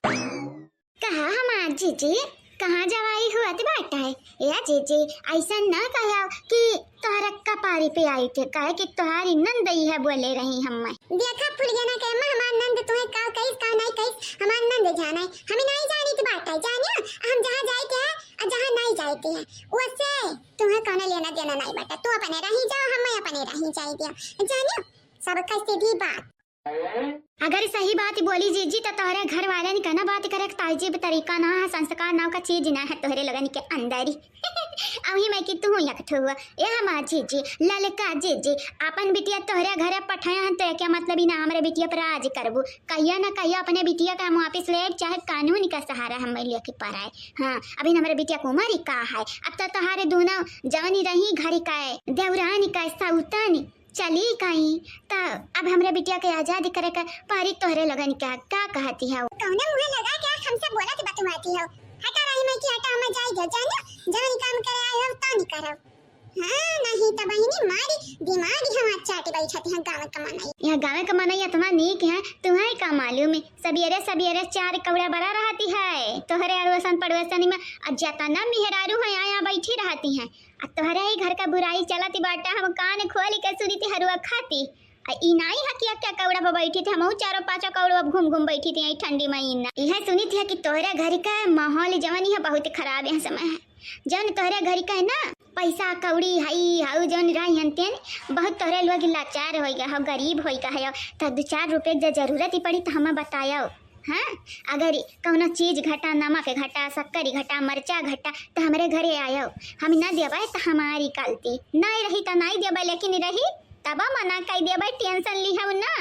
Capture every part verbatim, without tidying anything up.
कहा हमार जीजी, कहाँ जवाई हुआ ती बाटा है? या जीजी, ऐसा ना कहा कि तोहरा कपारी पे आई थे, काहे कि तोहारी नंद ही है बोले रही हम्मे। देखा फुलगेना के अम्मा, हमार नंद तुम्हें का कहिस, का नहीं कहिस, हमार नंद जाने, हमें नहीं जानी ती बाटा है, जानियो, हम जहाँ जाए थे हैं, और जहाँ नहीं जाए थे हैं, उससे तुम्हें कौनो लेना देना नहीं बाटा, तू अपने रही जाओ, हम अपने रही जाए दिया, जानियो, सबका सीधी बात। अगर सही बात बोली जीजी, त तोहरे घर वालन का ना बात करे के तहजीब तरीका ना है, संस्कार नाव का चीज ना है तोहरे लोगन के अंदर ही। अवही में कि तू एक ठो हुआ। ए हमार जीजी, ललका जीजी, आपन बिटिया तोहरे घरे पठाया है, तो क्या मतलब ही ना हमरे बिटिया पर राज करबू? कहिया ना कहिया अपने बिटिया का हम वापिस ले आइब, चाहे कानून का सहारा हम लेके पराए। हाँ, अभी हमरे बिटिया के उम्र ही का है, अब तो तोहरे दोनों जवनी रही घर का है, देवरानी का सौतनी, चली गई, त अब हमरे बिटिया के आजाद करे के परी तोहरे लोगन के, का कहती है? कौने मुँह लगा के हमसे बोलत बतुआती हो? हटा रही मैं कि हटा, हमें जाए दे, जानियो, जवन काम करे आए हो, तो नहीं करो। हाँ, नहीं तो बहिनी मारी दिमाग ही हमार चाटी बैठती है गाँव के मनई। यह गाँव के मनई इतना नीक है, तुम्हें का मालूम है? सबेरे सबेरे चार कौड़ा बरा रहती है, तोहरे अड़ोसन पड़ोसन में, आ जतना मेहरारू है, आया बैठी रहती हैं। आ तोहरे ही घर का बुराई चलत बाटे, हम कान खोल के सुनी ती हरुआ खाती। आ ई नाई है कि अक्का कौड़ा पर बैठी थी, हमहू चारों पाँचों कौड़ा पर घूम घूम बैठी थी यही ठंडी महीना। इहे सुनी थी कि तोहरे घर का माहौल जवन है बहुत खराब है समय है। जवन तोहरे घर का है ना, पैसा कौड़ी हई, हऊ जवन रही हन तेन, बहुत तोहरे लोग लाचार होई गए हो, गरीब होई गए हो, तो दो चार रुपये ज जरूरत ही पड़ी तो हमें बतायो। हाँ, अगर कौनो चीज घटा, नमक घटा, शक्कर घटा, मरचा घटा, तो हमरे घरे आयो। हम न देबे तो हमारी गलती, नहीं रही तो नहीं देबे, लेकिन रही तब मना कर देबे, tension ली हम ना।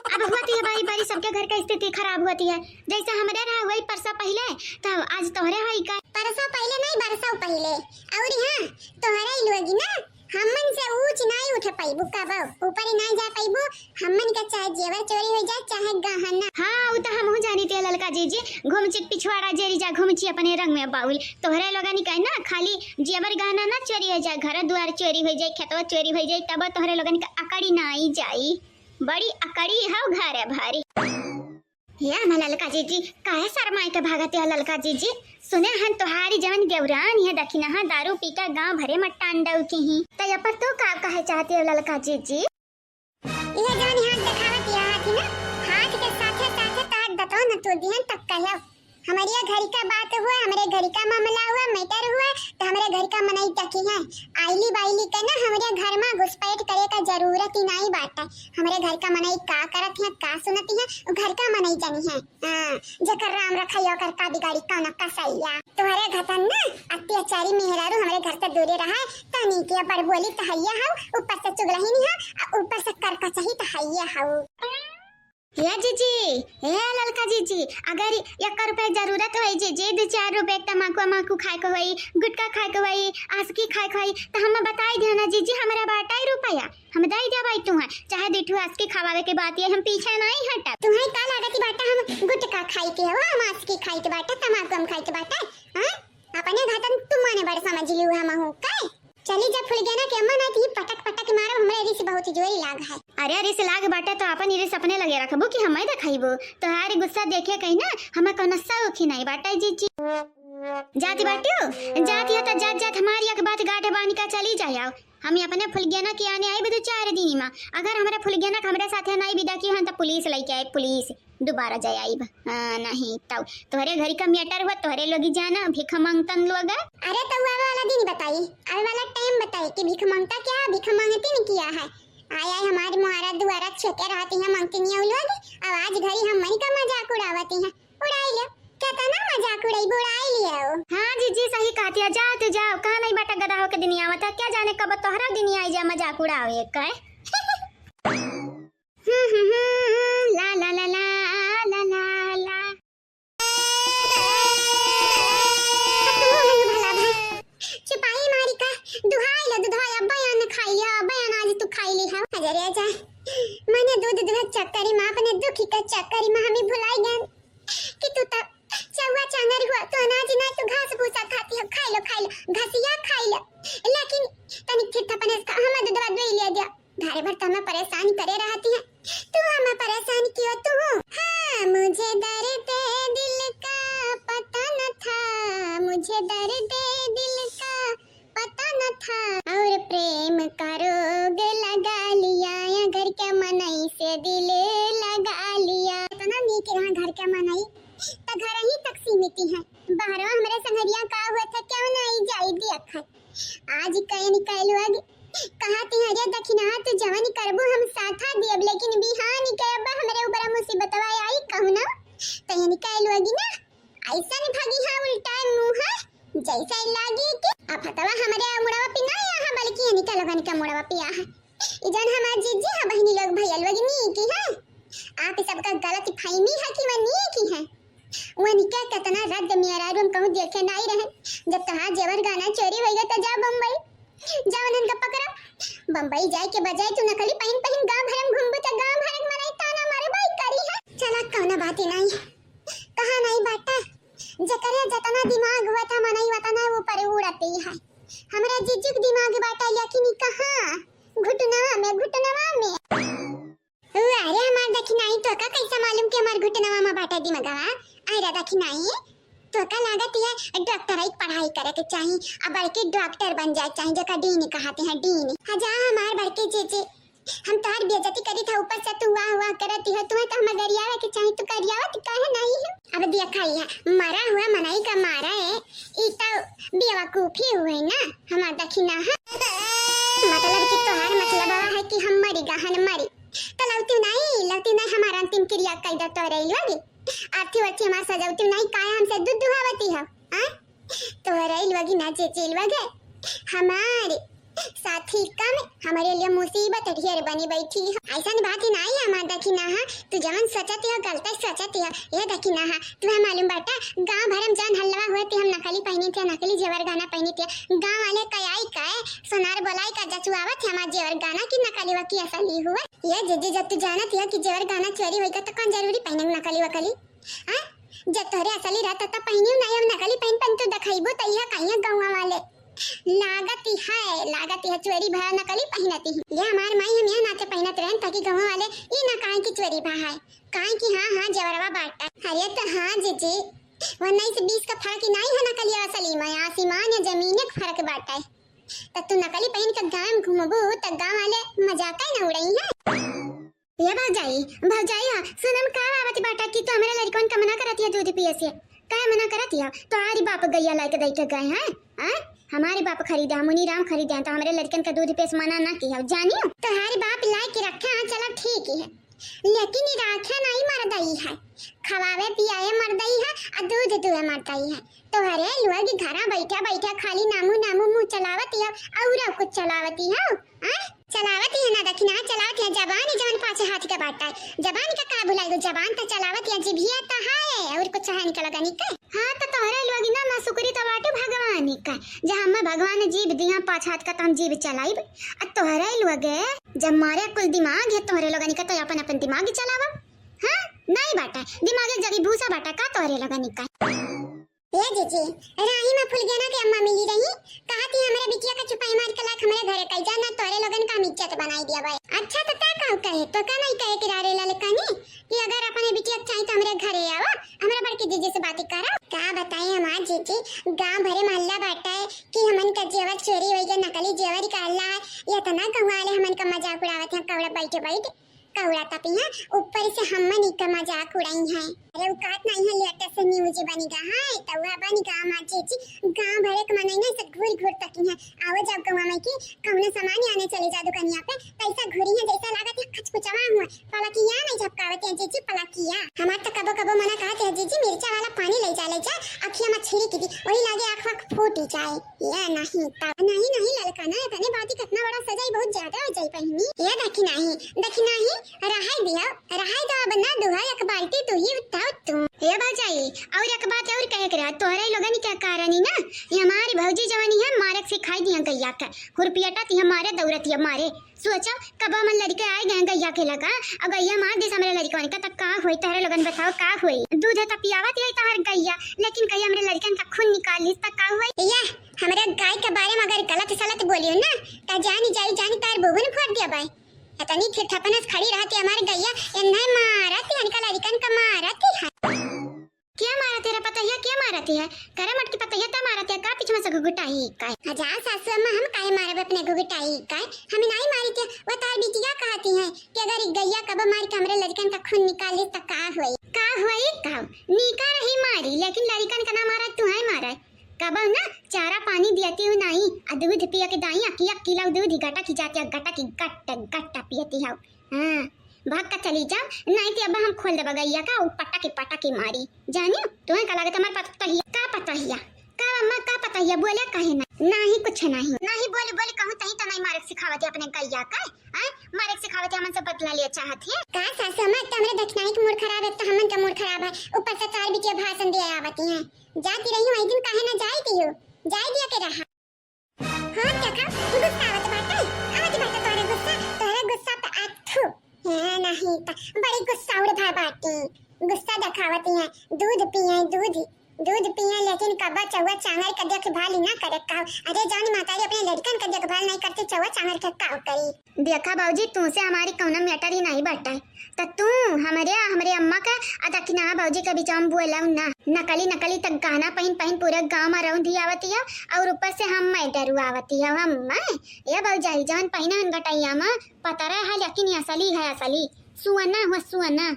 अब हुआ तो ये बारी बारी सबके घर का स्थिति खराब होती है, जैसे हमरे रहा हुई परसा पहले, तो आज तोहरे होई का। परसा पहले नहीं, बरसा पहले। और हाँ, तोहरे ही लोगी ना, हमन से ऊंच नाई उठ पाइबू कबो, ऊपर ही नाई जा पाइबू। हमन का चाहे जेवर चोरी हो जाए, चाहे गहना। हाँ, उ तो हमहू जानी थे ललका जीजी, घुमची के पिछवाड़ा जेरी जा घुमची अपने रंग में बाउल। तोहरे लोगन का ना खाली जेवर गहना ना चोरी हो जाए, घर दुआर चोरी हो जाए, खेतवा चोरी हो जाए, तब तोहरे लोगन का अकड़ी ना आई जाई। बड़ी अकड़ी हौ घर भारी। हे हमार ललका जीजी, काहे शर्माए के भागत है ललका जीजी? सुने हन तोहारी जवन देवरान है दखिनहा दारू पी के गाँव भरे में टांडव की ही। त ये पर तू का कहे चाहती है ललका जीजी? ये जवन हाथ दिखावत है हाथ ही ना, हाथ के साथे साथे तोहार दतवा न तोड़ दिहन तब कहो। हमरे घरी का बात हुआ, हमरे घरी का मामला हुआ, matter हुआ, त हमरे घर का मनई तकी है। आइली बाइली के ना हमरे घर में घुसपैठ करे का जरूरत ही नहीं बाटे। हमरे घर का मनई का करत है, का सुनती है, उ घर का मनई जनी है। हाँ, जेकर राम रखाई ओकर का बिगाड़ी कौनो कसैया। तोहरे घतन ना अत्याचारी मेहरारू हमरे घर से दूरे रहे, तनी के बड़ बोली त हइया हौ, ऊपर से चुगलहिनी है, आ ऊपर से करकचही त हइया हौ। हे जीजी, हे ललका जीजी, अगर एक रुपये जरूरत होई जीजी, दो चार रुपये तमाकू अमाकू खाए के होई, गुटखा खाए के होई, आसकी खाए के होई, त हम बताई दियो ना जीजी, हमरा बाटा ही रुपया। हम दे देबै तुहैं, चाहे दुइ ठो आसकी खवावे के बात ये, हम पीछे नहीं हटब। तुहैं का लागत बाटा हम गुटखा खाई के हो, हम आसकी खाई के बाटा, तमाकू हम खाई के बाटा, हाँ? अपने घातन तुम मने बड़ समझ लियो हम हूँ, काय? चली जा फुलगेना के अम्मा, नहीं तो ये पटक पटक मारो, हमरे रिस बहुत जोरी लाग है। अरे रिस लाग बाटा तो अपन रिस अपने लगे रखबो कि हमें देखाइबो? तोहार गुस्सा देखे कहीं ना, हमें कोनो शौक ही नहीं बाटा जीजी। जाती बाटू, जाती है तो जात जात हमारी एक बात गांठ बांध के चली जाओ। हम अपने फुलगेना के आने आइब दो चार दिन में। अगर हमरा फुलगेना के हमरे साथे नाई विदा की हन त पुलिस लेके आइब, पुलिस। दोबारा जाए आइब। हाँ, नहीं तौ तोहरे घरी का matter हुआ, तोहरे लोगी जाना, भीख मांगतन लोग। अरे तौ आवे वाला दिन बताई, आवे वाला time बताई कि भीख मांगता क्या, भीख मांगती न किया है। आय आय हमारे मुहारा दुआरा छेके रहती है मांगती नहीं लोग। अब आज घरी हम मनी का मजाक उड़ावती हैं। उड़ाई ले, केतना मजाक उड़ाई, उड़ाई लियो। हाँ जीजी, सही कहती है, जाओ तू जाओ, कहाँ नहीं बाटा गधा होके दुनिया आवत है, क्या जाने कब तोहरा दुनिया आई जा मजाक उड़ावे के। हम्म, हम्म, हम्म, ला, ला, ला, ला, ला, ला, ला। अब तू नहीं भला भाई, चुपाई मारी का, दुहाई लो, दुधाई, अब बयान खाई लिया, अब बयान आज तू खाई ली है। अरे रे जा, मैंने दूध दूध चक्करी में, अपने दुखी के चक्करी में हमें भुलाई गए। कि तू त चौवा चांगर हुआ, तू अनाज ना, तू घास भूसा खाती हो, खाई लो, खाई लो, घसिया खाई लो। लेकिन तनिक फिर थपने से हम दूधवा दुई ले दिया। घरे भर तो हमें परेशान करे रहती है, तू हमें परेशान कियो तू। हाँ, मुझे दर्द कि रहा घर का मनई, त घर ही तक सीमित है। बाहरो हमरे संगरिया का हुआ था, क्यों नहीं जाई देखा। आज कहे निकल लोग, कहा ती, "अरे दखिना, तू जवन करबू हम साथा दियब, लेकिन बिहान के अब हमरे ऊपर मुसीबतवा आई कहूँ ना।" तो ये निकल लोग ना, ऐसा नहीं भागी है उल्टा मुँह, जैसे लागी कि अब हतवा हमरे मुड़वा पे ना आया है, बल्कि ये निकल लोगन का मुड़वा पे आया है। ई जौन हमार जीजी है, बहिनी लोग, भैया लोग, नीक है। आप सबका गलत फहमी है कि वो नीक है। वो निके कितना रद्द मेहरारू हम कहूँ देखे नहीं रहे। जब तहार जेवर गहना चोरी होइगा तो जा बम्बई, जा उन्हन का पकड़ा। बम्बई जाए के बजाय तू नकली पहिन पहिन गाँव भर में घूमबू तो गाँव भर के मनई ताना मारे बाई करी है। चला कौनो बात ही नहीं, कहा नहीं बाटा, जकरे जतना दिमाग हुआ था मनई वतना ऊपर उड़ती है। हमरा जीजू के दिमाग बाटा लेकिन कहाँ, घुटनवा में, घुटनवा में। अरे हमार दखिनाही, तोका कैसा मालूम कि हमार घुटनवा में बाटे दिमगवा? अरे दखिनाही, तोका लागत है डॉक्टर की पढ़ाई करे के चाही, अब बड़के डॉक्टर बन जाए चाही, जेका डीन कहते हैं, डीन। हाँ जा हमार बड़के जीजी, हम तोहार बेइज्जती करी था, ऊपर से तू वाह वाह करती हो, तुम्हें तो हम गरियावे के चाही, तू गरियावत काहे नहीं है? अब देखा ये मरा हुआ मनई का मारा है, ई तो बेवकूफी हुई ना, हमार दखिना है। मतलब कि तोहार मतलब है कि हम मरी गहन मरी, तो लौती नहीं, लौती नहीं, हमारा अंतिम क्रिया कैदा तो रही लोगी। आरती वारती हमार सजौती नहीं, काहे हमसे दूध दुहावती हो, हाँ? तो रही लोगी ना जे जेल वगे, हमारे साथी कम, हमारे लिए मुसीबत ढेर बनी बैठी है। ऐसा बात ही नहीं है, हमार दखिना है, तू जवन सोचती हो, गलत सोचती हो। ये दखिना है, तुम्हें मालूम बाटा, गाँव भर में जौन हल्ला हुआ थी, हम नकली पहनी थी, नकली जेवर गहना पहनी थी, गाँव वाले कयाई का है, सोनार बोलाई का जचुआवत है हमार जेवर गहना की नकली वा की असली हुआ। ये जीजी, जब तू जानत है कि जेवर गहना चोरी होइगा तो कौन जरूरी पहने नकली वकली? हाँ? जब तोहरे असली रहता तब पहिनियो नहीं, हम नकली पहिन पहिन तू देखइबो त इहा कहिया गौवा वाले। लागत ही है, लागत ही है चोरी भरा नकली पहिनती ही। ये हमार माई हम यह नाते पहिनत रहन ताकि गौवा वाले ई ना कहें कि चोरी भा है। कहें कि हाँ, हाँ, जेवरवा बाटा। अरे तो हाँ जीजी, उन्नीस बीस का फर्क ही नहीं है नकली असली में, आसमान या जमीन एक फर्क बाटा है। त तू नकली पहिन के गाँव में घूमबू त गाँव वाले मजाक ही ना उड़ई है। ये भौजाई, भौजाई, हाँ, सुनम का आवत बाटा कि तू हमरे लड़कन का मना करत हिया दूध पिए से? काहे मना करत हिया? तोहारी बाप गैया लाइके दई के गए हैं, हैं? हमारे बाप खरीदे हैं, मुनीराम खरीदे हैं, तो हमरे लड़कन का दूध पिए से मना ना किया, जानियो? तोहारी बाप लाइके रखे हैं, चलो ठीक ही है, लेकिन ई राखे नहीं मरदई है, खवावे पियाए मरदई है, आ दूध दुहे मरदई है। तोहरे लोग घरा बैठा बैठा खाली नामू नामू मुँह चलावत हिया, और कुछ चलावती हो? हाँ? चलावत ही है ना, देखी ना, चलावत है। जबान ही जवन पाँच हाथ के बाटा है, जबान का का भुलाइबू? जबान तो चलावत है, जिभिया तो है, और कुछ है निकल गनी के। हाँ, तो तोहरे लोग ना, ना शुक्री तो बाटे भगवान ही का, जहाँ मैं भगवान ने जीभ दिया पाँच हाथ का, तो हम जीभ चलाइब। आ तोहरे लोग जब मारे कुल दिमाग है तोहरे लोगनी का, तो अपन अपन दिमाग ही चलावा। हाँ, नहीं बाटा, दिमाग एक जगह भूसा बाटा का तोहरे लोगनी का। ए जीजी, राही में फुलगेना के अम्मा मिली रही, कहा थी, "हमरे बिटिया का चुपाई मार के लाख हमरे घरे कई जा, ना तोरे लोगन का हम इज्जत बनाई दिया भाई।" अच्छा, तो का कहू कहे, तो का नहीं कहे कि रारे लाले कहनी कि अगर अपने बिटिया के चाही तो हमरे घरे आवा, हमरा बड़की जीजी से बात करा। का बताई हमार जीजी, गांव भरे मोहल्ला बाटा है कि हमन का जेवर चोरी होई गया, नकली जेवर का हल्ला है, ये इतना कहवा वाले हमन का मजाक उड़ावत हैं, कौड़ा बैठे बैठ। कौड़ा तपी है, ऊपर से हमन इका मजाक उड़ाई है। अरे औकात नहीं है, लेटेस्ट न्यूज बनी गा है, तो वह बनी गा हमार जीजी, गांव भरे के मनई ना से घूर घूर तकी है। आओ जब गौवा में की कौनो सामान आने चले जा दुकानिया पे, तैसा घूरी है जैसा लागत है खचकुचवा हुआ, पलकिया नहीं झपकावत है जीजी पलकिया। हमार तो कबो कबो मना कहत है जीजी मिर्चा वाला पानी ले जा, ले जा, अखिया में छिड़क दी, वही लागे आँख वाँख फूट जाए। या नहीं तब। नहीं, नहीं ललका ना, इतने बाती कितना बड़ा सजाई, बहुत ज्यादा हो जाई पहिनी। या देखी नहीं, देखी नहीं, रहाई दिया, रहाई दो, अब ना दुहा, एक बाल्टी तू ही उठाओ तू। ए भौजाई, और एक बात और कहे के रहा, तोहरे लोगन के कारण ही ना, ये हमारी भौजी जवानी है, मारे के सिखाई दिया गैया के, हुरपियटा ती हमारे दौरत ही हमारे। सोचो, कब हमन लड़के आए गए गैया के लगा, और गैया मार दे हमरे लड़कवन का, तब का होई? तोहरे लोगन बताओ, का होई? दूध त पियावत यही तोहर गैया, लेकिन कहीं हमरे लड़कन का खून निकाल ली, तब का होई? या, हमरे गाय के बारे में अगर गलत सलत बोलियो ना, त जानी जाई, जानी तार बुबुन फोड़ दिया बाई। इतनी फिर थपनस खड़ी रहती हमार गैया, इन्हें मारती, इनका लड़कन का मारती है। क्या मारत है रे पतैया, क्या मारत है? करे मटकी पतैया त मारत है, का पीछे में से घुघुटाई का? हजार सासू अम्मा, हम काहे मारब अपने घुघुटाई का? हम नहीं मारी थे, वो तार बिटिया कहती है कि अगर एक गैया कब मार के हमरे लड़कन का खून निकाल ली त का होई? का वही कहू, नीका रही मारी, लेकिन लड़िकन का ना मारा, तुहैं मारा। कबहु ना चारा पानी दियती हूँ नाहीं, आ दूध पिया के दाई, अकिया किलो दूध ही गटकी जाती है, गटकी गट गट पियती हूँ। हाँ, भाग का चली जाओ, नाहीं तो अब हम खोल देबा गैया का, उ पटकी पटकी मारी। जानियो, तुहैं का लागत हमार पतोहिया, का पतोहिया, का अम्मा, का पतोहिया, बोले काहे ना? नाहीं, कुछ नाहीं। नाहीं बोली बोली कहूँ तहीं तो नाहीं मारे के सिखावत है अपने गैया का, हैं? मारे के सिखावत है, हमन से बदला लिया चाहत है। का सासू अम्मा, एक तो हमरे दखिनाई के मूड खराब है, एक तो हमन के मूड खराब है, ऊपर से चार बिटिया भाषण दिया आवती हैं। जाती रही हूँ, एक दिन काहे ना जाई दियो, जाई दिया के रहा। हाँ, देखा, गुस्सा आवत बाटे, आवत बाटे तोहरे गुस्सा, तोहरे गुस्सा पे अथू। है नहीं त बड़ी गुस्सा उड़ भा बाटी, गुस्सा देखावती है। दूध पिए, दूध, दूध पिए, लेकिन कब्बा चौवा चांगर के देखभाल ही ना करे काव। अरे जौन महतारी अपने लड़कन के देखभाल नहीं करती, चौवा चांगर के काव करी? देखा बाबूजी, तुमसे हमारी कौनो matter ही नहीं बाटे। त तू हमरे, हमरे अम्मा के आ दखिना बाबूजी के बीच में बोलव ना। नकली, नकली तक गहना पहिन, पहिन पूरे गांव में रौंदी आवती है और ऊपर से हम मैं डरुआवती है। हम मैं, ए भौजाई, जौन पहिना हन गटैया में, पतरा है लेकिन ये असली है, असली सोना हो सोना।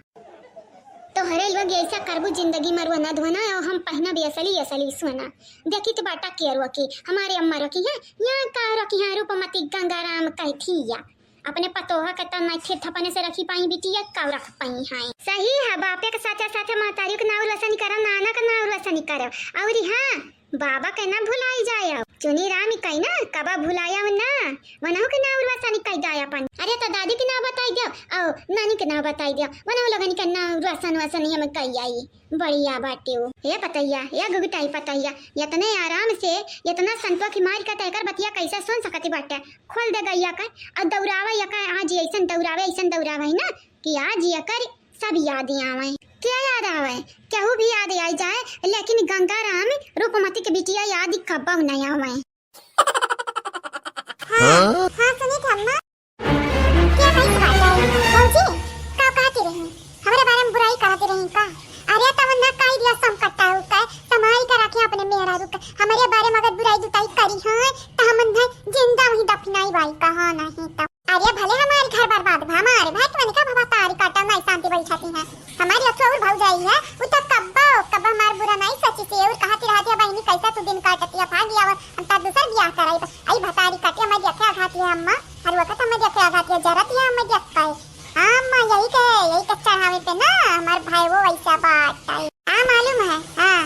तोहरे लोग ऐसा करबू जिंदगी में रोना धोना, और हम पहिना भी असली, असली सोना। देखी तो बाटा के रोकी, हमारे अम्मा रोकी है, यहाँ का रोकी है, रूपमती गंगाराम कहती या। अपने पतोहा के त नइखे थपने से रखी पाई बिटिया, कब रख पाई हैं। सही है, बापे के साथे साथे महतारी के नाउर वसनी करब, नाना के नाउर वसनी करब। और हाँ, बाबा के ना भुलाई जाए। चुनी राम कही ना, कबा भुलाया ना, वनहु के नाउर वसनी कही जाए अपन। अरे तो दादी के नाव बताई दियो, और नानी के नाव बताई दियो, वनहु लोगन के नाउर वसन वसन हम कही आई। बढ़िया बाटे हो। हे पतैया, हे गुगटाई पतैया, यतने आराम से, यतना संतवा की मार का तैकर बतिया कैसे सुन सकती बाटे? खोल दे गैया का, और दौड़ावा या का, आज ऐसन दौड़ावे, ऐसन दौड़ावे है ना, कि आज यकर सब याद आवे। क्या याद आवे? केहू भी याद आई जाए, लेकिन गंगाराम रूपमती के बिटिया याद कब्बो नहीं आवे। हाँ, हाँ? हाँ, सुनी थम्मा। क्या भइस बाटे? भौजी, का कहती रही? हमरे बारे में बुराई कहती रही का? अरे, तब ना कही दिया सम कट्टा हो का, समाई का रखे अपने मेहरारू का। हमरे बारे में अगर बुराई दुताई करी है, तो हम उन्हें जिंदा वहीं दफनाई बाई का, हाँ नहीं तो। अरे, भले हमारी घर बर्बाद भा, हमारे भाई के मनिका भवा तारी काटा नहीं शांति बैठाती है। हमारी अथवा और भौजाई है, वो तो कब्बो, कब्बो हमार बुरा नहीं सोची से, और कहती रहती है, "बहिनी, कैसा तू दिन काटती है, भाग गया, और हम तो दूसर ब्याह कराई।" आई भतारी काटे, हमारी अखे आघाती है अम्मा, हर वक्त हमारी अखे आघाती है, जरत है हमारी अक्का है। हाँ अम्मा, यही के, यही के चढ़ावे पे ना, हमार भाई वो वैसा बात आई। हाँ, मालूम है, हाँ।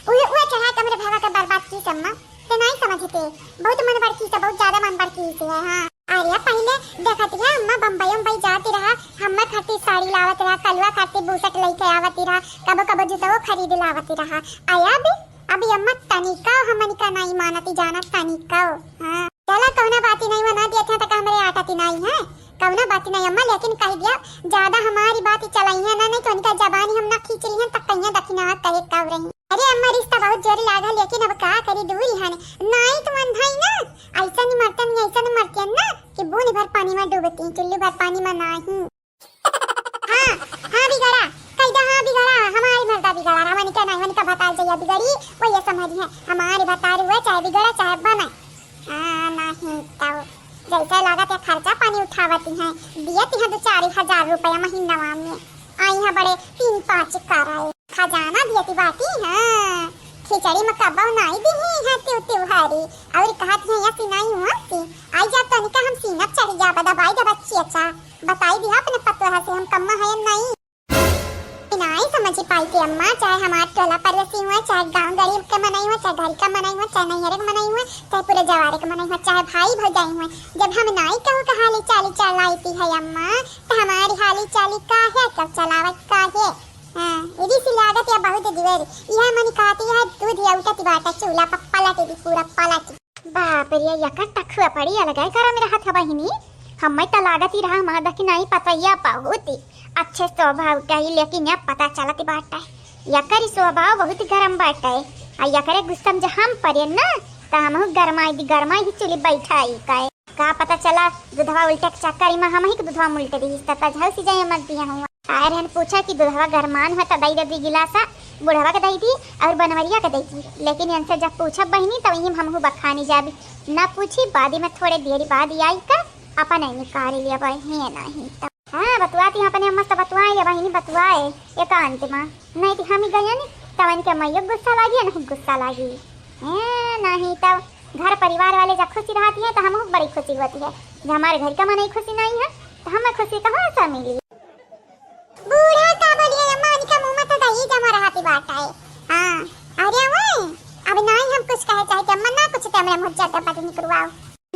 वो, वो चढ़ा के हमरे भावा के बर्बाद की अम्मा, ते नहीं समझते, बहुत मन बड़की से, बहुत ज्यादा मन बड़की से है, हाँ। अरे पहिले देखत रहा, अम्मा बम्बई उम्बई जाती रहा, हम्मा खातिर साड़ी लावत रहा, कलुआ खातिर बुसट लेके आवती रहा, कबो कबो जुतवो खरीद लावती रहा। आया भी, अभी अम्मा तनिका हमनी का नहीं मानती, जानत तनिका। हाँ, चला कौनो बाती नहीं, वना दिया था तक हमरे आटा ती नहीं है, कौनो बाती नहीं अम्मा, लेकिन कह दिया ज्यादा हमारी बात चलाई है ना, नहीं तो उनका जबानी हम ना खींच रही है, तक कहीं दखिना कहे कब रही। अरे अम्मा, रिश्ता बहुत जोर लागा, लेकिन अब का करी, दूर ही हन। नाई तो मन भाई ना, ऐसा नहीं मरते, नहीं ऐसा नहीं मरते ना, कि बूंद भर पानी में डूबती, चुल्लू भर पानी में नाही। हाँ, हाँ बिगड़ा, कैदा हाँ बिगड़ा, हमारी मर्दा बिगड़ा, हमन के नहीं, हमन का भतार जइया बिगड़ी, वो ये समझ है, हमारी भतार हुए चाहे बिगड़ा चाहे बने। हाँ, नहीं तो जैसे लागत है खर्चा पानी उठावती हैं, दियती हैं दो चार हजार रुपया महीना में, आई हैं बड़े तीन पाँच कराए। खजाना दियती बाटी, हाँ। खिचड़ी में कबो नाई दिही है तिउ तिउहारी। और कहत है या सिनाई हुआ सी। आई जा तनिका हम सीना चढ़ जा, बदा बाई दे बच्ची अच्छा। बताई दिया अपने पतोह से हम कम्मा है नाई। नाई समझ पाई के अम्मा, चाहे हमार टोला पड़ोसी हुआ, चाहे गांव गरीब के मनई हुआ, चाहे घर का मनई हुआ, चाहे नैहर के मनई हुआ, चाहे पूरे जवारे के मनई हुआ, चाहे भाई भौजाई हुआ, जब हम नाई कहू कहाली चाली चलाईती है अम्मा, तो हमारी हाली चाली का है, कब चलावत का है? हाँ, इदी सी लागत या बहुत दिवेर। यह मनी कहती है दूध या उठत बाटा चूल्हा पर पलट दी, पूरा पलट। बाप रे, यकर टखुआ पड़ी अलगाई करम रहत ह बहिनी। हम्मे त लागत ही रहा हमार दखिनाई पतैया बहुत ही अच्छे स्वभाव का ही, लेकिन अब पता चलत बाटा यकर ही स्वभाव बहुत गरम बाटा। आ यकरे गुस्सा में जे हम पड़े ना, त हमहू गरमाई दी, गरमाई ही चुली बैठाई का। का पता चला दूधवा उल्टे के चक्कर में हम ही के दूधवा में उल्टे दी, त तजहल सी जाए मत दिया हुआ। आए रहन पूछा कि दूधवा गरमान हुआ त दई दे दी गिलासा, बुढ़वा के दई दी और बनवरिया के दई दी। लेकिन इनसे जब पूछब बहिनी, तब इही हमहू बखानी जाबी। ना पूछी, बादी में थोड़े देरी बाद आई का अपन ही निकाल लिया बहिनी, नहीं तो। हाँ, बतुआती हैं अपने अम्मा से, बतुआए या बहिनी, बतुआए एकांत मा। नहीं तो हम ही गयन, तब इनके अम्मा यो गुस्सा लागी, नहीं गुस्सा लागी। हैं, नहीं तो घर परिवार वाले जब खुशी रहती हैं, तो हमहू बड़ी खुशी होती है। जब हमारे घर का मनई खुशी नहीं है, तो हमें खुशी कहाँ से मिली? बूढ़ा का बोलिए, अम्मा, इनका मुँह में तो दही जमा रहती बात है। हाँ, अरे वो, अब नहीं हम कुछ कहे चाहे, अम्मा ना कुछ ते हमरे मुँह ज्यादा बात निकलवाओ।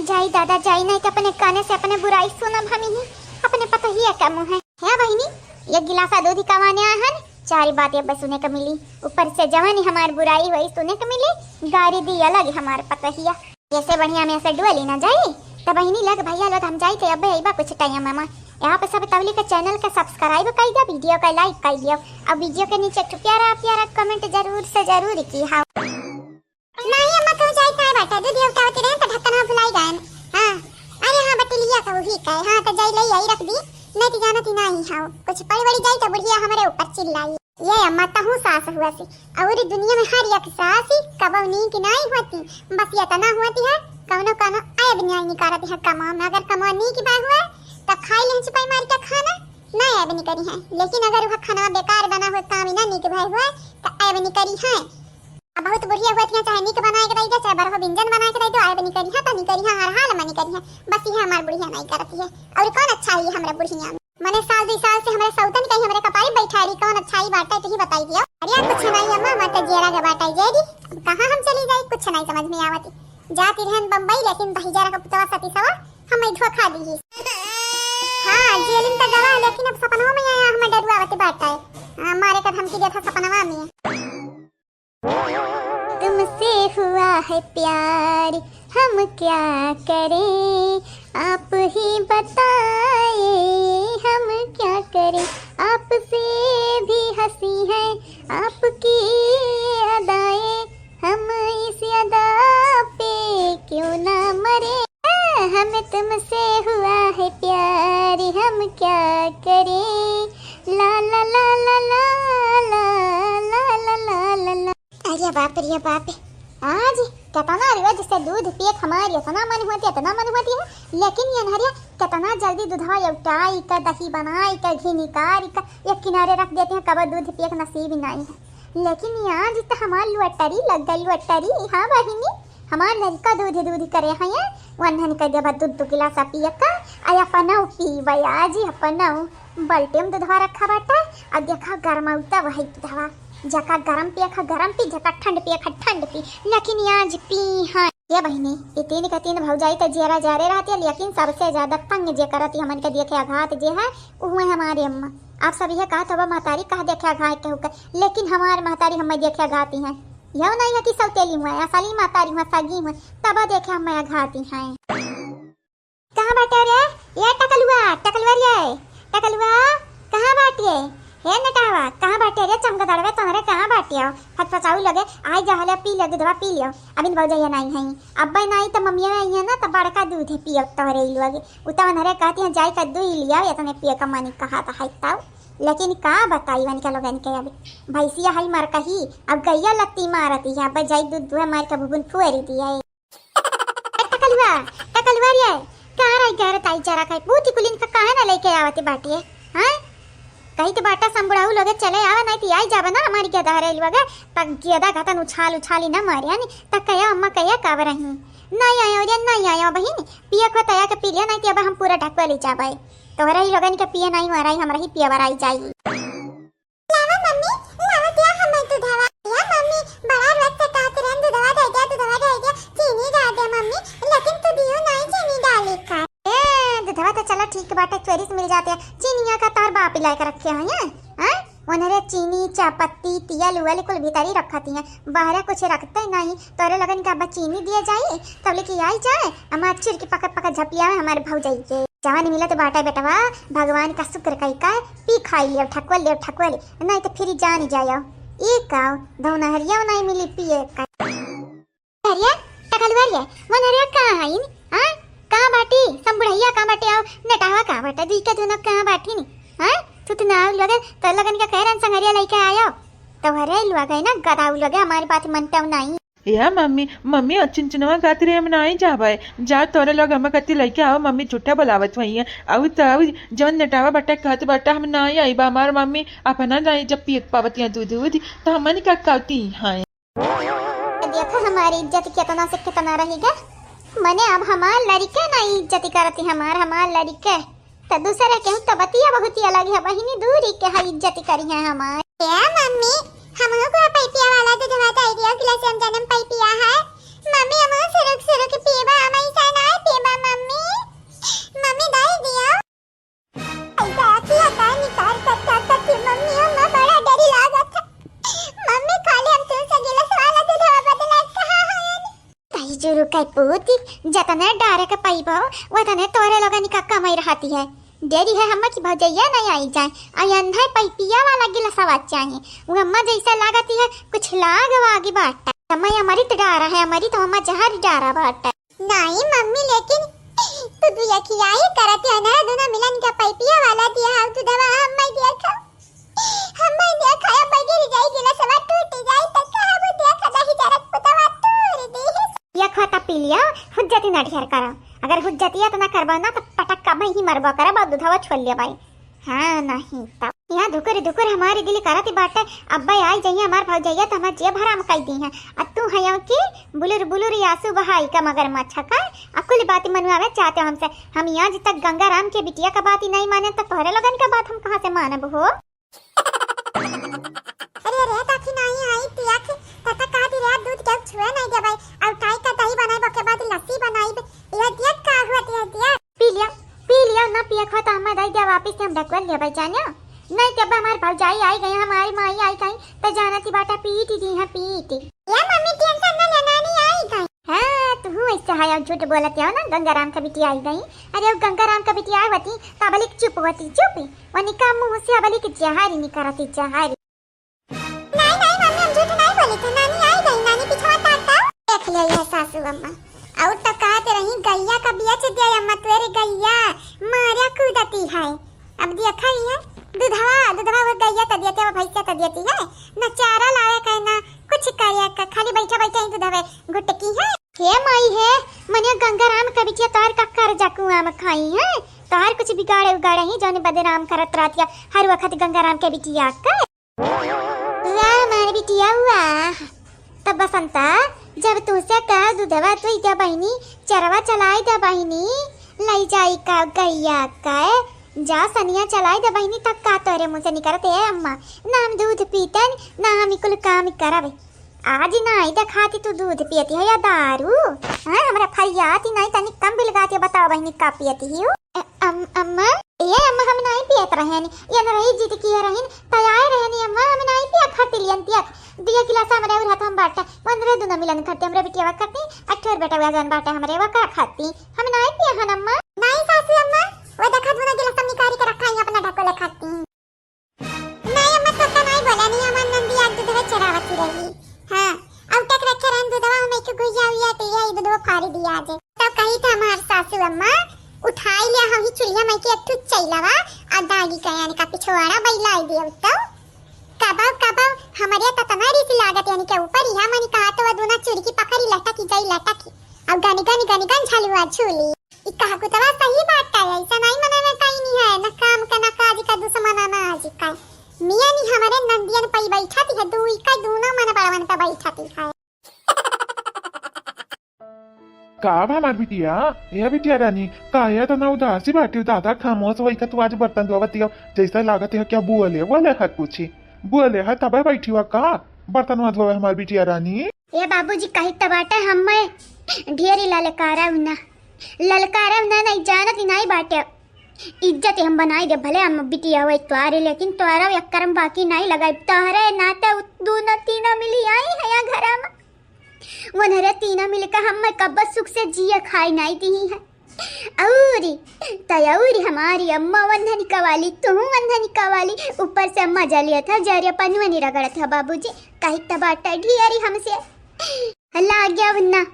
जाई दादा जाई, नहीं तो अपने काने से अपने बुराई सुनब हम ही, अपने पतोहिया का मुँह है। हे बहिनी, ये गिलासा दूध कमाने आहन, चार बात अब सुने के मिली, ऊपर से जवानी हमार बुराई हुई सुने के मिली, गारी दी अलग हमार पतोहिया। जैसे बढ़िया में ऐसे डुअली ना जाई, तब बहिनी लग भैया लोग हम जाई थे, अब अइबा कुछ टाइम मामा। यहाँ पे सब तवली के चैनल के सब्सक्राइब कर दिया, वीडियो का लाइक कर दिया, और वीडियो के नीचे एक ठो प्यारा प्यारा कमेंट जरूर से जरूर की। हाँ। नहीं अम्मा, कहूँ जाइत नाहीं बाटे, दूध उठावत रहे तो ढक्कनवा भुलाई गए। हाँ, अरे हाँ, बटुलिया का वही का है। हाँ, तो जाई ले आई रख दी, नहीं तो जानत ही नहीं हौ, कुछ पड़ बड़ी जाई तो बुढ़िया हमरे ऊपर चिल्लाई। ये अम्मा, तहूँ सास हुआ सी, और दुनिया में हर एक सास ही कबो नीक नहीं होती, बस ये तना होती है, कौनो कौनो ऐब न्याय निकारत है कमा में। अगर कमा नीक बा हुआ तो खाई लें चुपाई मार के खाना, नहीं ऐब निकरी है, लेकिन अगर वह खाना बेकार बना हुआ, काम ही ना नीक भाई हुआ, तो ऐब निकरी है। अब बहुत बुढ़िया हुआ थिया, चाहे नीक बनाए के दई दे, चाहे बरहो व्यंजन बनाए के दई दे, आए बनी करिहा, तनी करिहा, हर हाल मनी करिहा। बस यह हमार बुढ़िया नहीं करती है। और कौन अच्छा है ये हमरा बुढ़िया में? मने साल दुई साल से हमरे सौतन कहीं हमरे कपारी बैठा रही, कौन अच्छा ही बाटा, तुही बताई दियो। अरे यार, कुछ नहीं अम्मा, हमार तो जेरा के बाटा जे दी। अब कहाँ हम चली जाई, कुछ नहीं समझ में आवती। जाती रहन बम्बई, लेकिन दही जरा का पुतवा सती सवा हमें धोखा दी। हाँ, जेलिन तो गवा, लेकिन अब सपनवा में आया हमें डरुआवती बाटा है। हाँ, मारे का धमकी देता सपनवा में। तुमसे हुआ है प्यार, हम क्या करें, आप ही बताए, हम क्या करें। आपसे भी हंसी है आपकी अदाएं, हम इस अदा पे क्यों ना मरे। हम तुमसे हुआ है प्यार, हम क्या करें, ला ला ला। अरे बाप रे बाप, आज कितना रोज से दूध पिए के हमार इतना मन होती, इतना मन होती है, लेकिन ये अनहरिया कितना जल्दी दूधवा उठाई का, दही बनाई का, घी निकाली का, एक किनारे रख देती हैं, कब दूध पिए के नसीब नहीं है। लेकिन ये आज तो हमार लॉटरी लग गई, लॉटरी। हाँ बहिनी, हमार लड़का दूध दूध करे हैं, वन्हन के देबा दूध दो गिलास पिए का, आ अपना पीबे आज, अपना बाल्टी में दूधवा रखा बाटे, आ देखा गरमाउता वही दूधवा, जका गरम पिए खा गरम पी, जका ठंड पिए खा ठंड पी, लेकिन आज पी हैं। ये बहिनी, ये तीन के तीन भौजाई त जियरा जारे रहती है, लेकिन सबसे ज्यादा तंग जे करती हमन के देखे आघात जे है, उ हुए हमारे अम्मा। आप सब यह कहत होबा महतारी कह देखे आघात के हुके, लेकिन हमार महतारी हमें देखे आघाती हैं। यह नहीं है कि सौतेली हुआ, असली महतारी हुआ, सगी हुआ, तब देखे हमें आघाती हैं। कहाँ बाटे रे? ए टकलुआ, टकलुआ रे, टकलुआ, कहाँ बाटे? हे नेटावा, कहाँ बाटे रे चमगदड़वे तोहरे, कहाँ बाटे हो? फचफचाऊ लगे, आई जा हले, पी ले दूधवा, पी लियो। अबिन भौजैया नाई है, अब्बे नाई तो मम्मिया आई है ना, तो बड़का दूध है पियो तोहरे ही लोग। उ तो उन्हरे कहती हैं, जाई का दूध लिया, इतने पिए का मन कहा था है तब। लेकिन का बताई वन के लोगन के, अब भैंसिया है मर कही, अब गैया लत्ती मारती है, अब जाई दूध दुहे मार के भुबुन फुअरी दिया। ए टकलुआ, टकलुआ रे, कहाँ रह गया रे ताई जरा खाई? बूटी कुलिन का काहे ना लेके आवत बाटिए? हाँ? कही तो बाटा संबुढ़ाऊ लोगे चले आवे, नहीं तो आई जावे ना हमारी के दहरे लोगे, तक गेदा घतन उछाल उछाली ना मारे, हनी? तक कया अम्मा कया काव रही? नहीं आयो रे, नहीं आयो बहिन, पिया को तया के पी लिया, नहीं तो अब हम पूरा ढकवा ले जावे। तोहरा ही लोगन के पिए नहीं मारा ही, हमरा ही पिया बराई जाई। लावा मम्मी, लावा दिया हमें दूधवा। या मम्मी, बड़ा रोज से कहत रहन दूधवा दे दिया, दूधवा दे दिया। चीनी डाल दे मम्मी, लेकिन तू दियो नहीं चीनी डाली का। ए, दूधवा तो चला ठीक बाटे, चोरी से मिल जाते हैं। चीनिया का तोहर बाप ही लाके रखे हैं, हैं? हाँ? उन्हरे चीनी, चापत्ती, तियल उयल कुल भीतरी रखती हैं। बाहर कुछ रखते नहीं। तोरे लगन का बस चीनी दिए जाई, तब लेके आई जाए। हमार चिर के पकड़ पकड़ झपिया में हमारे भौजाई के। जवान मिलत बाटे बेटवा, भगवान का शुक्र कई का, पी खाई लियो, ठकुआ लियो, ठकुआ लियो, नहीं तो फिर जान जायो। ई का, दौनहरिया नहीं मिली पिए का। हरिया, टकलुआ रे, मनहरिया कहाँ हईन? हाँ? कहाँ बाटी? संबुढ़ैया कहाँ बाटे? आओ, नेटावा कहाँ बाटे? दी के दोनों कहाँ बाटी नी? हाँ? तू तो ना आउ लगे, तो लगन के कह रहन संगरिया लेके आयो। तो हरे लुआ गए ना, गदाऊ लगे, हमारी बात मनते हो नहीं। ए मम्मी, मम्मी, और चुनचुनवा कहत रहे हम नाई जाबे। जा तोरे लोग हम कति लइके आओ, मम्मी झूठा बोलावत हुई है। अउ तो अउ जौन नेटावा बट्टा कहत बट्टा हम नाई आइबा, हमार मम्मी अपना नाई जब पियत पावतिया दूध दूध, तो हमन का कहती हैं। देखो हमारी इज्जत कितना से कितना रही गे। मने अब हमार लड़िके ना इज्जत करती हमार, हमार लड़िके। त दूसरे केहू त बतिया बहुत ही अलग है, बहिनी दूरी के है इज्जत करी है हमार। ए मम्मी, हमहू को पैपिया वाला दूधवा दे दियो, गिलास हम जनम पैपिया है। मम्मी, हमहू सुरुक सुरुक पीबा, हम ऐसा ना पीबा मम्मी। मम्मी, दे दियो। ऐसा किया का निकार करता करती मम्मी, हम बड़ा डरी लागत है। मम्मी, खाली हम तुमसे गिलास वाला दूधवा बदला कहा है। तही जुरु के पूती, जतने डारे के पइबो, वतने तोरे लोगन का कमाई रहती है। देरी है हम्मा की भौजैया नहीं आई जाए, और अन्हे पैपिया वाला गिलासवा चाहे। वो अम्मा जैसा लागती है, कुछ लाग वागी बाटा। अम्मा अमृत डारा है, अमृत अम्मा जहर डारा बाटा। नहीं मम्मी, लेकिन तू दुया खियाई करती है ना, दोनों मिलन का पैपिया वाला दिया है, तू दवा हम मैं दिया खा। हम्मे देखा या बगिर जाई, गिलासवा टूट जाई, त कहबू देखा दही जरक पुतवा तोड़ दी। या खोता पी लिया, हुज्जती ना ढेर करो। अगर हुज्जतिया तो ना करबो ना, तो पटक का भाई ही मरबो करबो, दूधवा छोड़ ले भाई। हाँ, नहीं तब। यहाँ धुकुर धुकुर हमारी दिल करत बाटे, अब्बे आई जाइए हमार भौजैया, तो हमार जेब हराम कर दी है। अब तू है कि बुलुर बुलुर आंसू बहाई का मगरमच्छ का, अकुल बात मनवावे चाहते हो हमसे। हम यहाँ जित तक गंगा राम के बिटिया का बात ही नहीं माने, तो तोहरे लोगन का बात हम कहाँ से मानब हो? अरे, अरे, काकी नहीं आई, पिया के, तब तक कहा दी रे, दूध के छुए नहीं देबै। और काई का दही बनाइब, ओके बाद लस्सी बनाइब। यह दिया का हुआ, दिया, दिया। पी लिया, पी लिया, ना पिया खा तो हमें दे दिया वापस से, हम ढकवल लेबै, जानियो। नहीं, तब हमार भौजाई आई गई, हमारी माई आई गई, तो जाना ती बाटा पीट ही दी है, पीट। या मम्मी, tension ना ले, नानी आई गई। हाँ, तू ऐसे है, झूठ बोलत हो ना, गंगाराम का बिटिया आई गई। अरे, वो गंगाराम का बिटिया आई होती, तो अबलिक चुप होती, चुप। वनिका मुंह से अबलिक जहारी निकरती, जहारी। नहीं, नहीं मम्मी, हम झूठ नहीं बोली थे, नानी आई गई, नानी पिछवा ताकता। देख लिया यह सासू अम्मा, और तो कहते रही गैया का बेच दिया अम्मा, तेरे गैया मारा कूदती है। अब देखा ही है, दूधवा, दूधवा वो गैया त देते, वो भैंसिया त देती है, न चारा लावे का, न कुछ करे का, खाली बैठा बैठा ही दूधवे गुटकी है। हे माई हे, मने गंगाराम का बिटिया तोहर का कर्जा कुआं में खाई है, तोहर कुछ बिगाड़े उगाड़े ही जौन बदनाम करत रहतिया हर वक्त गंगाराम के बिटिया का। वाह हमार बिटिया वाह। तब बसंता, जब तुझसे कह दूधवा तू दे बहिनी, चरवा चलाई दे बहिनी, लई जाई का गैया का, जा सनिया चलाई दे बहिनी, तब का तोरे मुंह से निकरत है अम्मा, ना हम दूध पीतन, ना हम ई कुल काम करब। आज नाई देखाती तू दूध पियती है या दारू? हाँ, हमरा फरियाती नाई, तनी कम बिलगाती, बताओ बहिनी का पियती ही हो? अ-, अम-, अम्मा, ए अम्मा, हम नाई पियत रहन, ये न रही जिद किया रहन, तैयार रहन अम्मा, हम नाई पिया खाती लियन पिया। दिया गिलास हमरे उर हाथ हम बाटा, वनरे दुनो मिलन खाती, हमरे बिटिया खाती, अठोर बेटा हुआ जन बाटा हमरे वका खाती, हम नाई पिया हन अम्मा। नाई सासू अम्मा, वो देखा दुनो गिलास हम निकारी के रखा है अपना ढकोले खाती। नाई अम्मा, तोका नाई बोला, नहीं हमार नंदी आज दूधवे चरावती रही। हाँ, अब तक रखे रहन दूधवा, हम एक गुइया उइया के यही दूधवा फाड़ी दिया आज। तब कही था हमार सासू अम्मा, उठाई ले हम ही चुलिया में के एक ठो चैलवा, आ दागी का यानी का पिछवाड़ा बैलाई दे तो। कबो, कबो, हमरे त तमारी सी लागत यानी के ऊपर ही हमनी कहा तो वो दूना चुरकी पकड़ी लटकी जाई लटकी। अब गन गन गन गन झलुआ झूली। ई कहा कुतवा सही बात का है, ऐसा नहीं मने में कहीं नहीं है, न काम का, न काज का, दुश्मन ना आज का। मियाँ नी हमरे नंदियन पे बैठती है, दू इका दूनो मन बड़वन पे बैठती है। का बा हमार बिटिया? ए बिटिया रानी, काहे इतना उदासी बाटी? दादा खामोश होई का तू आज बर्तन धोवत हो? जैसा लागत है क्या बोले, बोले है कुछ? बोले है तबे बैठी हुआ का? बर्तन धोवे हमार बिटिया रानी। ए बाबूजी, कही त बाटे हम्मे ढेरी ललकारा उना। ललकारा उना नहीं जानत ही नहीं बाटे। इज्जत हम बनाई दे, भले हम बिटिया हुए तोरे, लेकिन तोरा एक करम बाकी नहीं लगाई। तोहरे नाते उ-, दूनो तीनो मिली आई है यहाँ घरा में। वनरे तीना मिलकर हम्मे कब्बत सुख से जिए खाए नाई दिही है। औरी, त औरी हमारी अम्मा वंधनी कवाली, तू वंधनी कवाली, ऊपर से मजा लिया था, जरिया पनुआ नहीं रगड़ा था बाबूजी, कही त बाटा ढियरी हमसे। लाग्या वन्ना,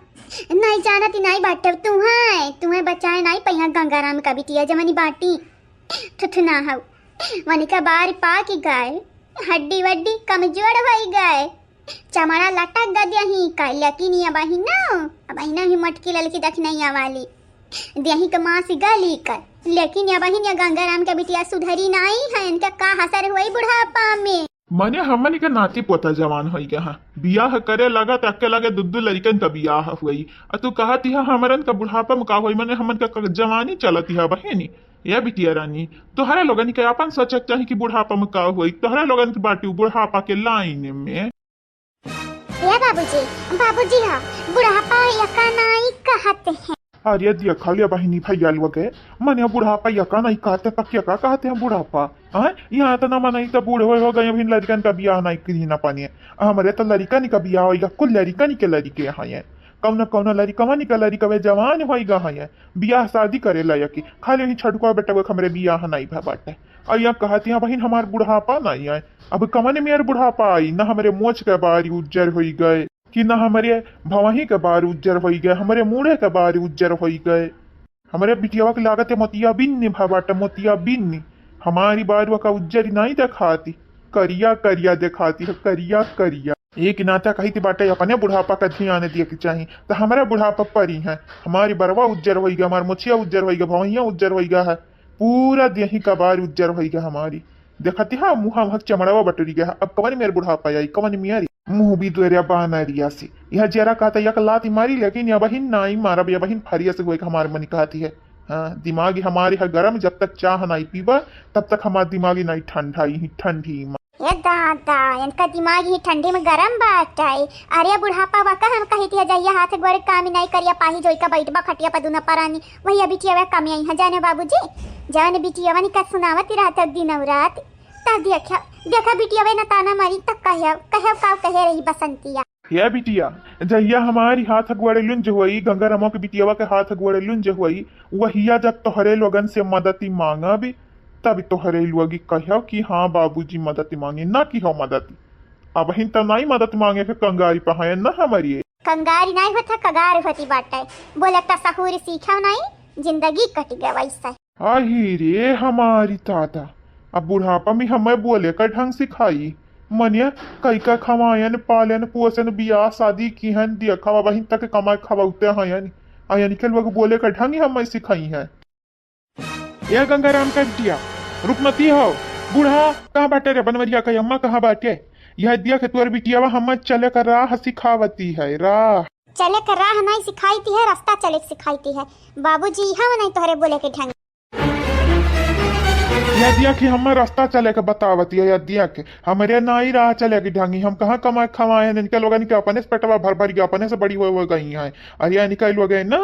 नहीं जानत ही नहीं बाटे, तू है, तू है बचाए नहीं पहिया गंगाराम का बिटिया जमनी बाटी। थुथना हऊ, वनिका बार पाकी गए, हड्डी वड्डी कमजोर होई गए। चमड़ा लटक ग देही का, लेकिन ये बहिन ना, अब बहिना ही मोटकी ललकी दखिनैया वाली, देही के मांस गली कर, लेकिन ये बहिन ये गंगाराम के बिटिया सुधरी नाई है, इनके का असर होई बुढ़ापा में। मने हमनी के नाती पोता जवान होई गए हैं, बियाह करे लगा त अक्के लगे दू दू लड़िकन का बियाह हुई। आ तू कहत हिया हमरन का बुढ़ापा में का होई, मने हमन का क-, जवानी चलत हिया बहिनी। ए बिटिया रानी, तोहरा लोगन के अपन सोचे के चाही कि बुढ़ापा में का होई, तोहरा लोगन के बाटी बुढ़ापा के लाइन में। ए बाबूजी, बाबूजी हा, बुढ़ापा यका नाई कहत हैं। अरे दिया खा लिया बहिनी भैया लोग, मने बुढ़ापा यका नाई कहत हैं, त क्या का कहत हैं बुढ़ापा? हाँ, यहाँ त ना मनई त बूढ़ हो, हो गए, अभी लड़िकन का बियाह नाई करी ना पानी। हमरे त लड़िकन का बियाह होइगा, कुल लड़िकन के लड़िके हैं। कौनो कौनो लड़िकवन का लड़िकवे जवान होइगा हैं, बियाह शादी करे लायक। खाली वही छठुआ बेटवा हमरे बियाह नाई भा बाटे। और यहाँ कहत हैं बहिन हमार बुढ़ापा नाई है। अब कवन मेर बुढ़ापा आई, ना हमरे मोछ के बारी उज्जर होई गए, कि ना हमरे भवही के बार उज्जर होई गए, हमरे मूड़े के बार उज्जर होई गए। हमरे बिटियावा के लागत है मोतियाबिन्नी भा बाटे, मोतियाबिन्नी। हमारी बारुआ का उज्जर नाई देखाती, करिया करिया देखाती है, करिया करिया। एक नाता कही थी बाटे अपने बुढ़ापा का ध्यान दिए के चाही, त हमरे बुढ़ापा परी है। हमारी बरवा उज्जर होई गए, हमार मोछिया उज्जर होई गए, भवहिया उज्जर होई गए है, पूरा देही का बार उज्जर होई गए हमारी। देखती हा, मुहा महक चमड़ावा बटुरी गया। अब कवन मेर बुढ़ापा आई, कवन मेरी? मुंह भी दोरिया बानरिया से। यह जरा कहता, यक लात मारी, लेकिन यह बहिन नाई मारब, यह बहिन फरिया से हुए हमार मन कहती है। हाँ, दिमाग हमारे है गरम, जब तक चाह नाई पीबा, तब तक हमार दिमाग ही नाई ठंडा ही, ठंडी मा। ए दादा, इनका दिमाग ही ठंडी में गरम बाटे। अरे बुढ़ापा वा का हम कही थी, जहिया हाथ गोड़ काम ही नाई करिया, पाही जोई का बैठबा खटिया पर दुना परानी, वही अभी टियावे कमी आई है, जाने बाबूजी, जवन बिटियावन का सुनावत रहत दिन और रात। तब देखा, देखा बिटियावे न ताना मारी, तब कहे, कहे का कहे रही बसंतिया। हे बिटिया, जहिया हमारी हाथ गोड़े लुंज हुई, गंगारामो के बिटियावा के हाथ गोड़े लुंज हुई, वहिया जब तोहरे लोगन से मदद ही मांगा भी, तब तोहरे लोग कहे कि हाँ बाबूजी मदद मांगे, ना कि हो मदद। अब हिन त नाई मदद मांगे के कंगारी पहाए ना हमारी। कंगारी नाई होता, कगार होती बाटे। बोले का सहूर सीखा नाई, जिंदगी कट गया वैसे। आही रे हमारी दादा, अब बुढ़ापा में हमें बोले का ढंग सिखाई। मनिया कई का खवायन, पालन, पोषण, बियाह, शादी की हन, दिया खावा बहिन तक कमाए खवाउते हयन। आ यानी के लोग बोले का ढंग ही हमें सिखाई है। ए गंगाराम का बिटिया, रुकमती हो। बूढ़ा, कहाँ बाटे रे? बनवरिया का अम्मा कहाँ बाटे? यह दिया के तोर बिटियावा हमें चले का राह सिखावती है, राह। चले के राह नाई सिखाई थी है, रास्ता चले के सिखाई थी है। बाबूजी, हम नाई तोहरे बोले के ढंग। यह दिया कि हमें रास्ता चले के बतावती है, यह दिया के हमरे नाई राह चले के ढंगी। हम कहाँ कमाए खवाए हैं, इनके लोगन के अपने से पेटवा भर भर के अपने से बड़ी हुए हुए गई हैं। अरे इनका लोग है ना,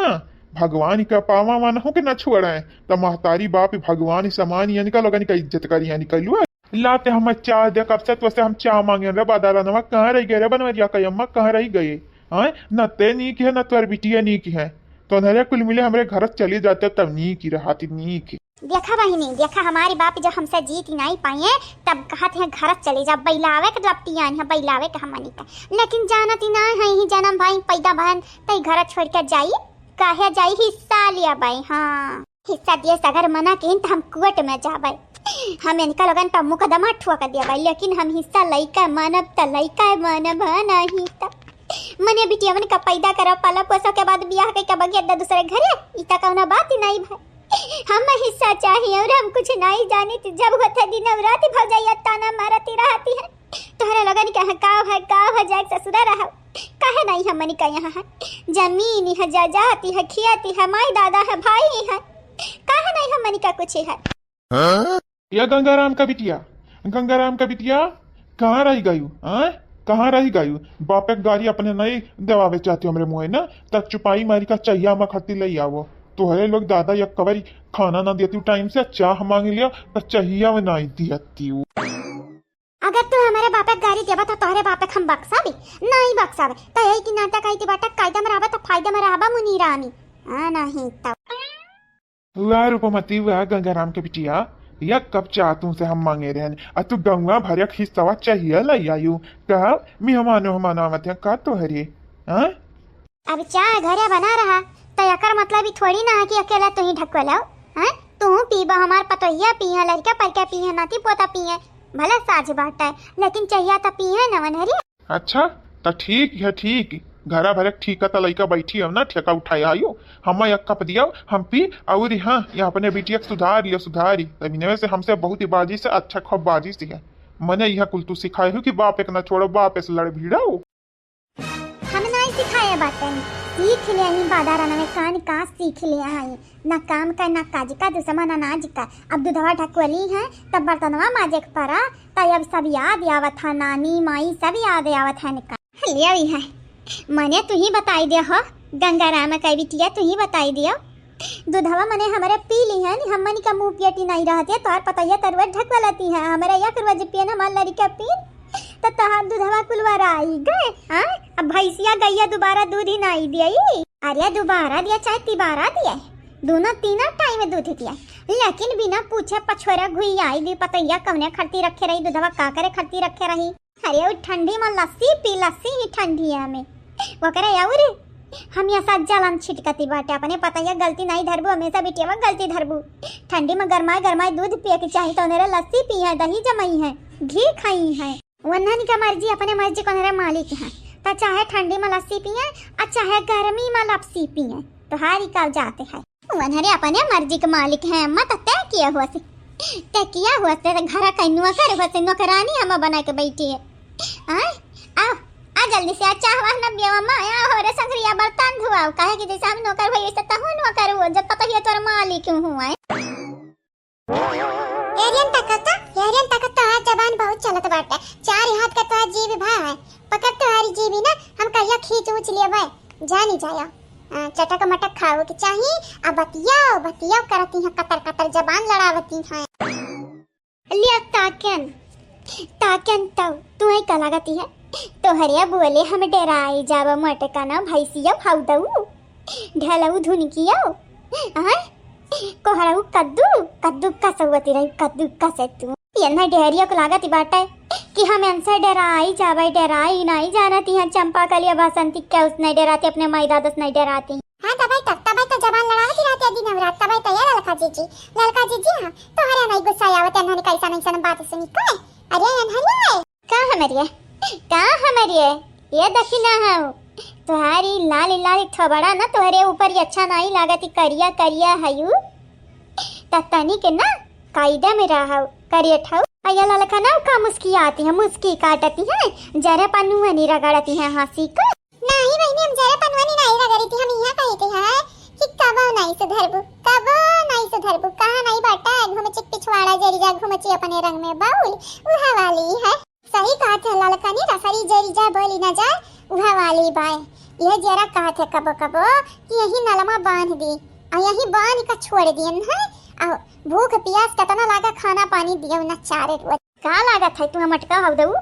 भगवान का पावा वान हो के ना छोड़े, तो महतारी बाप भगवान समान, इनका लोगन का इज्जत करी है, इनका लोग। लाते हम चाह दे, कब से तो से हम चाह मांगे रे, बादाला नवा कहाँ रह गए रे, बनवरिया का अम्मा कहाँ रह गए? हाँ, न ते नीक है, न तोर बिटिया नीक है। तो नरे कुल मिले हमरे घर चले जाते, तब नीक ही रहती, नीक। देखा बहिनी, देखा हमारी बाप जब हमसे जीत ही नाई पाए, तब कहत हैं घर चले जा, बैलावे के जब पियान है, बैलावे के हमनी का। लेकिन जानत ही ना है, ही जन्म भाई पैदा भन, तई घर छोड़ के जाई, काहे जाई, हिस्सा लिया बाई, हाँ। हिस्सा दिए सगर मना किन त हम कोर्ट में जाबे। हम इनका लोगन पर मुकदमा ठोक देबे, लेकिन हम हिस्सा लइका मानब त लइका मानब, हाँ, नहीं त। मने बिटियावन का पैदा करब, पाला पोसा के बाद बियाह कइके बगिया द दूसरे घरे, ई त कौनो बात ही नहीं भाई। हम हिस्सा चाहिए और हम कुछ नहीं जानी। त जब होते दिन और रात भौजाइया ताना मारती रहती है, तोहरे लोगन के यहाँ का है, का है, जाए ससुरा रहो। काहे नहीं हमनी का यहाँ है? जमीन है, जायदाद है, खियाती है, माई दादा है, भाई है। काहे नहीं हमनी का कुछ है? हाँ? या गंगाराम का बिटिया, गंगाराम का बिटिया, कहाँ रह गयू? हाँ? कहाँ रह गयू? बापे के गारी अपने नहीं देवावे चाहती हमरे मुँहे ना, तक चुपाई मारी का चहिया मा खत्ती ले आवो। तोहरे लोग दादा या कबरी खाना ना देती टाइम से, चाह मांग लिया तो चहिया में नहीं दियती। अगर तू हमरे बापे के गारी देबा त तोहरे बापे के हम बक्सा भी नहीं बक्साबे। त यही की नाटक आई थी बाटा, कायदा में रहबा त फायदा में रहबा मुनी रानी। हाँ, नहीं त। वाह रूपमती, वाह गंगाराम के बिटिया, या कप चाह तू से हम मांगे रहन, आ तू गौवा भर एक हिस्सा चाहिए लाई आयु। कहा मेहमान, मेहमान आवत है का तोहरे? हाँ? अब चाह घरे बना रहा, त एकर मतलब ई थोड़ी ना है कि अकेला तू ही ढकुआ लाओ, हैं? तू पीबा, हमार पतोहिया पीहे, लड़का परका पीहे, नाती पोता पीहे, भले साझ बाटे, लेकिन चहिया त पीहे न वनहरी। अच्छा, त ठीक है, ठीक। घरा भरे के ठीका त लइका बैठी हो ना, ठेका उठाए आयो। हम्मा एक कप दियो, हम पी, अउर हाँ, ये अपने बिटिया के सुधार लियो, सुधारी। तब इनमें से हमसे बहुत ही बाजी से, अच्छा खूब बाजी से है। मने यह कुल तू सिखाए हो कि बाप एक ना छोड़ो, बाप से लड़ भिड़ो। हम नाई सिखाए बाटन, सीख ले ही बादारा नवे कान का सीख ले आई। ना काम का, ना काज का, दुश्मन अनाज का। अब दूधवा ढकवली है, तब बर्तनवा माजे के परा, तब अब सब याद आवत है, नानी, माई, सब याद आवत है निका। ले आई है, मने तू ही बताई दे हो, गंगाराम का बिटिया, तू ही बताई दियो। दूधवा मने हमरे पी ली है नी, हमनी का मुंह पेटी नहीं रहत है, तोहार पतैया तरुआ ढकवलती है, हमरे एक रोज पिए ना, हमार लड़का पीन, त तोहार दूधवा कुलवा आई गए, हाँ? अब भैंसिया गैया दोबारा दूध ही नहीं दियई। अरे दोबारा दिया चाहे तिबारा दिया, दोनों तीनों टाइम दूध दिया, लेकिन बिना पूछे पछोरा घुई आई दी पतैया कौने खरती रखे रही, दूधवा का करे खरती रखे रही। अरे उ ठंडी में लस्सी पी, लस्सी ही ठंडिया में। ओकरे अउर हमेशा जलन छिटकती बाटे, अपने पतैया गलती नहीं धरबू, हमेशा बिटिया में गलती धरबू। ठंडी में गरमाए गरमाए दूध पिए के चाही, तो ओनरे लस्सी पिए, दही जमाई है, घी खाई है। वन्हन का मर्जी, अपने मर्जी के ओनरे मालिक हैं, तो चाहे ठंडी में लस्सी पिए और चाहे गर्मी में लस्सी पिए, तोहारी का जाते है। वन्हरे अपने मर्जी के मालिक हैं, मत तय किया हुआ से, तय किया हुआ से घर का नौकर हुआ से, नौकरानी हम बना के बैठी है। आय, आओ, आ जल्दी से, आ चाह वाह न पियावा माया, हो रे संगरिया बर्तन धुआओ, काहे कि जैसे हम नौकर भई वैसे तहू नौकर हो, जब तक ये तोर मालिक हूँ आए। एरियन तकत, एरियन तकत तोहार जबान बहुत चलत बाटे। चार हाथ का तोहार जीभ भा है। पकड़ तोहारी जीभी ना, हम कहिया खींच ऊंच लेबे। जानी जाया। आ, चटक मटक खाओ के चाही, आ बतियाओ, बतियाओ करती हैं, कतर कतर जबान लड़ावती हैं। लिया ताकन, ताकन तब तुम्हें का लागती है? तोहरे बोले हम डेराई जाब, मटका ना भैंसिया भाव दऊ। ढलऊ धुनकियो, आय, कोहरऊ कद्दू, कद्दू कसौती रही, कद्दू कसे तू। ये ना डेहरिया को लागत ही बाटे कि हम इनसे डेराई जाबे, डेराई नहीं जानती हैं। चंपा कलिया बसंती क्या उसने डेराती, अपने माई दादा से नहीं डेराती। हाँ तबे तो, तबे तो जबान लड़ावती रहती है दिन रात, तबे तो ये ललका जीजी, ललका जीजी हाँ, तोहरे नहीं गुस्सा आवत, इन्होंने कैसा नहीं सन बात सुनी कोई। अरे इन्होंने का हमरिया, का हमरिया, ये देखी ना हो, तोहारी लाल लाल थोबड़ा ना तोहरे ऊपर ये अच्छा नहीं लागत, ई करिया करिया हयू, त तनी के ना कायदा में रहो, करियट हो। आ ये ललका ना का मुस्कियाती है, मुस्की काटती है, जरा पनुआ नहीं रगड़ती है हंसी का। नहीं बहिनी, हम जरा पनुआ नहीं, नहीं रगड़ी थी, हम यहाँ कही थी है कि कबो नहीं सुधरबू, कबो नहीं सुधरबू, कहाँ नहीं बाटा, घूमची पिछवाड़ा जरी जा, घूमची अपने रंग में बाउल, उहा वाली है। सही कहत है ललकनी, रसरी जरी जा बोली न जाए, उहा वाली बाय। यह जरा कहत है कबो कबो कि यही नलमा बांध दी, और यही बांध का छोड़ दियन है, और भूख प्यास कितना लागा खाना पानी दियो न चारे रोज। का लागत है तू हम अटका हव दऊ?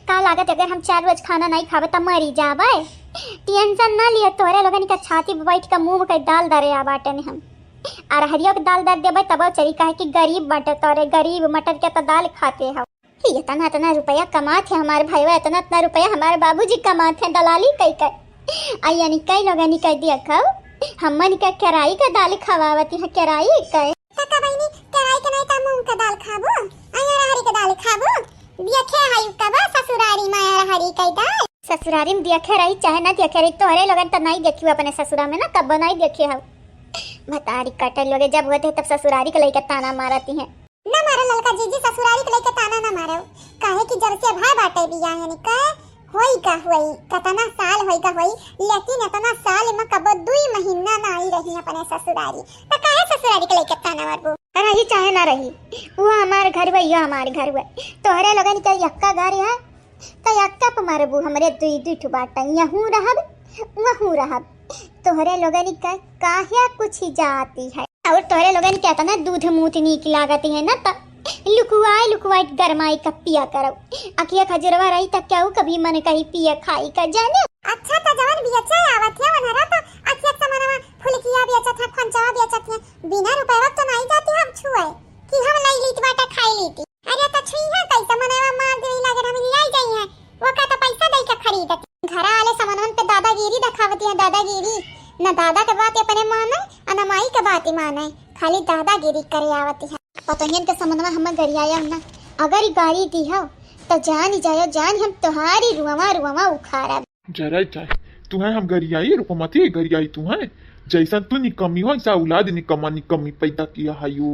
का लागत अगर हम चार रोज खाना नहीं खाबे त मरी जाबे? टेंशन ना लिया, तोहरे लोगन का छाती पे बैठ के मुंह के दाल दरे आ बाटन हम। अरहरियो के दाल दर देबे तबो चली, काहे कि गरीब बाटे तोरे, गरीब मटर के तो दाल खाते हो। ही इतना इतना रुपया कमात है हमारे भाईवा, इतना इतना रुपया हमारे बाबूजी कमात है दलाली कई कई। आ यानी कई लोगन कह दिया खाओ, हमन का केराई का दाल खवावती है, केराई कई। त का बहिनी, केराई के नहीं त मूंग के दाल खाबू? आ अरहरी के दाल खाबू? देखे हई कब ससुरारी में अरहरी के दाल? ससुरारी में देखे रही चाहे ना देखे रही, तोहरे लोगन त नहीं देखियो अपने ससुरा में ना, कब नहीं देखे हो। भतारी कटे लोगे जब होते तब ससुरारी के लइके ताना मारती हैं। ना मारो ललका जीजी, ससुरारी के लइके ताना ना मारो, काहे कि जब से भाई बाटे बियाह यानी के होई का होई, कतना साल होई का होई, लेकिन इतना साल में कबो दुई महीना ना आई रही अपने ससुरारी, त काहे ससुरारी के लइके ताना मारबू? रही चाहे ना रही, वो हमार घर हुआ, यो हमार घर हुआ, तोहरे लोगन के यक्का घर है, त यक्का पे मारबू, हमरे दुई दुई ठो बाटा, यहूँ रहब, वहूँ रहब, तोहरे लोगन के काहे कुछ ही जाती है। और तोहरे लोगन के इतना दूध मूत नीक लागत है ना, त लुकुआई लुकुआई गरमाई का पिया करो। अखिया खजुरवा रही त केहू कभी मन कही पिए खाई का जाने। अच्छा त जवन बेचे आवत है वनहरा त अखिया के समनवा फुलकिया बेचत है, खोंचवा बेचत है, बिना रुपया तो नहीं जाती हम छुए कि हम लई लीत बाटा खाई लीती। अरे त छुई है कैसे मनवा मार देवी लागत हम लियाई जाई है, वो का त पैसा दई के खरीदत। घरा वाले समनवन पे दादागिरी दिखावती है, दादागिरी। न दादा के बात अपने माने, आ न माई के बात माने, खाली दादागिरी करे आवती है। पतोहियन के समनवा हम गरियाया ना, अगर ई गारी दी हो, त तो जानी जायो जानी, हम तोहारी रुआवा रुआवा उखाड़ा। जरा चाहे तुहैं हम गरियाई, रुको मती गरियाई तुहैं। जैसन तू निकम्मी हो, ऐसा औलाद निकम्मा निकम्मी पैदा किया है यू।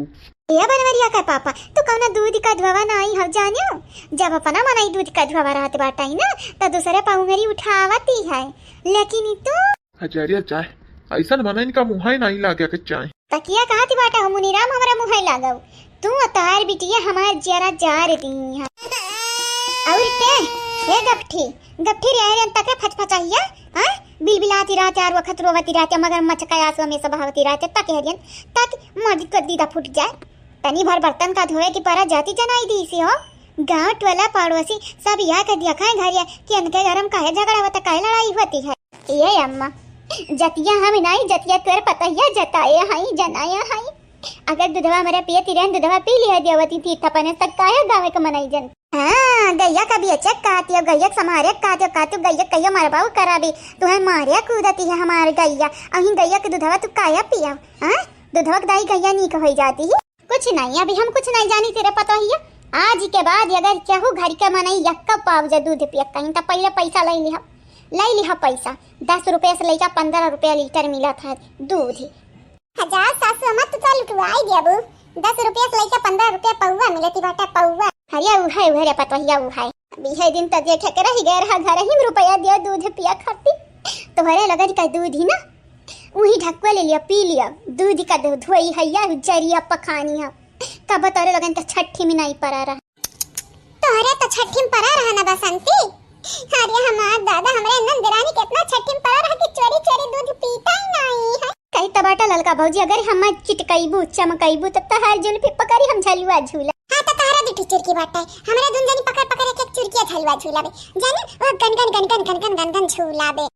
ए बनवरिया का पापा, तू कौना दूध का धुआवा नाई हव जान्यो? जब अपना मनई दूध का धुआवा रहत बाटई ना, त दूसरे पहुंगरी उठावती है, लेकिन ई तू हजारिया चाहे, ऐसन मनई का मुहाई नाई लागे के चाहे। तकिया कहती बाटा हो मुनीराम, हमरा मुहाई लागव। तू अतार बिटिया हमार जरा जार दी है। और ते, हे गपठी, गपठी रे हरियन तके फचफचाइया, हाँ? बिलबिलाती रहते, हर वक्त रोवती रहते, मगरमच्छ का आंसू में सब बहावती रहते, तके हरियन, तक मर्द कर दीदा फूट जाए। तनी भर बर्तन का धोए की परा जाती जनाई दी से हो। गांव टोला पड़ोसी सब यह के देखा है घरिया कि इनके घर में काहे झगड़ा होता, काहे लड़ाई होती है। ये अम्मा, जतिया हम नहीं, जतिया तोर पतहिया जताए हई, जनाया हई। अगर दुधवा हमरा पियती रहन, दुधवा पी लिया देवती थी थपने तक काहे गावे के मनई जन। हाँ, गैया का बेचे के कहती हो, गैया के संभारे के कहती हो, का तू गैया के कहियो मरबाऊ कराबी, तुहैं मारे कूदती है हमार गैया, अहीं गैया के दुधवा तू काहे पिया, हाँ? दुधवा के दाई गैया नीक होई जाती ही। कुछ नहीं, अभी हम कुछ नहीं जानी तेरे पतोहिया। आज के बाद अगर केहू घर के मनई यक्का पाव जे दूध पिया कहीं, त पहले पैसा ले लिहा, ले लिहा पैसा। दस रुपया से लेकर पन्द्रह रुपया लीटर मिलत है दूध। हजार सासू अम्मा, तू तो लुटवाई देबू। दस रुपया से लेकर पन्द्रह रुपया पौवा मिलती बाटे, पौवा। अरे उहे, उहे रे पतोहिया, उहे। अभी है दिन तो देखे के रही गए रहा घर ही में रुपया दियो दूध पिया खाती। तोहरे लगन का दूध ही ना, उही ढक्कवा ले लिया, पी लिया। दूध का दो धोई है या जरिया पखानी है। कब तोरे लगन का छठी में नहीं परा रहा। तोहरे तो छठी में परा रहा ना बसंती। अरे हमार दादा, हमरे नंद रानी कितना छठी में परा रहा कि चोरी चोरी दूध पीता ही नहीं है। कही त बाटा ललका भौजी, अगर हम चिटकैबू, चमकैबू, त तहार जुल्फी पकड़ी हम झलुआ झूला। हाँ, त तहरा दुठी चुरकी बाटे, हमरा दुन जनी पकड़ पकड़ एक एक चुरकिया झलुआ झूलाबे। जाने, वो गन गन गन गन गन गन गन गन झूलाबे।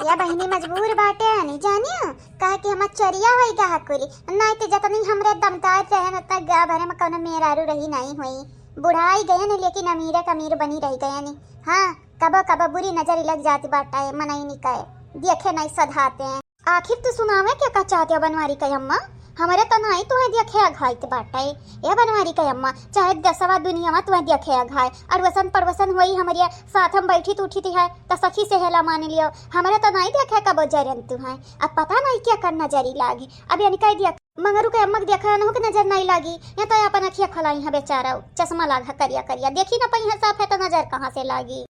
या बहिनी मजबूर बाटे आनी, जानियो, काहे कि हमार चरिया होई गा हकुरी, नाई त जतनी हमरे दमदार रहन, उतना गाँव भरे में कौनो मेहरारू रही नाई होई। बुढ़ाई गयन, लेकिन अमीरे क अमीर बनी रह गयन। हाँ, कबो कबो बुरी नजर लग जाती बाटे, मनई निकाय देखे नाई सधाते। आखिर तू सुनावे के का चाहते हो बनवारी के अम्मा? हमरे त नाई तुहे देखे अघाइत बाटे। ए बनवारी के अम्मा, चाहे दसवा दुनिया में तुहे देखे अघाए, अड़वसन पड़वसन होई हमरे साथ में बैठी उठी है, त सखी सहेला मान लियो। हमरे त नाई देखे कबो जरन तुहे। अब पता नाई क्या कर नजरी लागी। अब यानी कह दिया, मंगरू के अम्मा के देखा अनहु के नजर नाई लागी। या तो अपन अखिया खोलाई है बेचारा, चश्मा लाग है करिया करिया, देखी ना पई है साफ है त नजर कहाँ से लागी।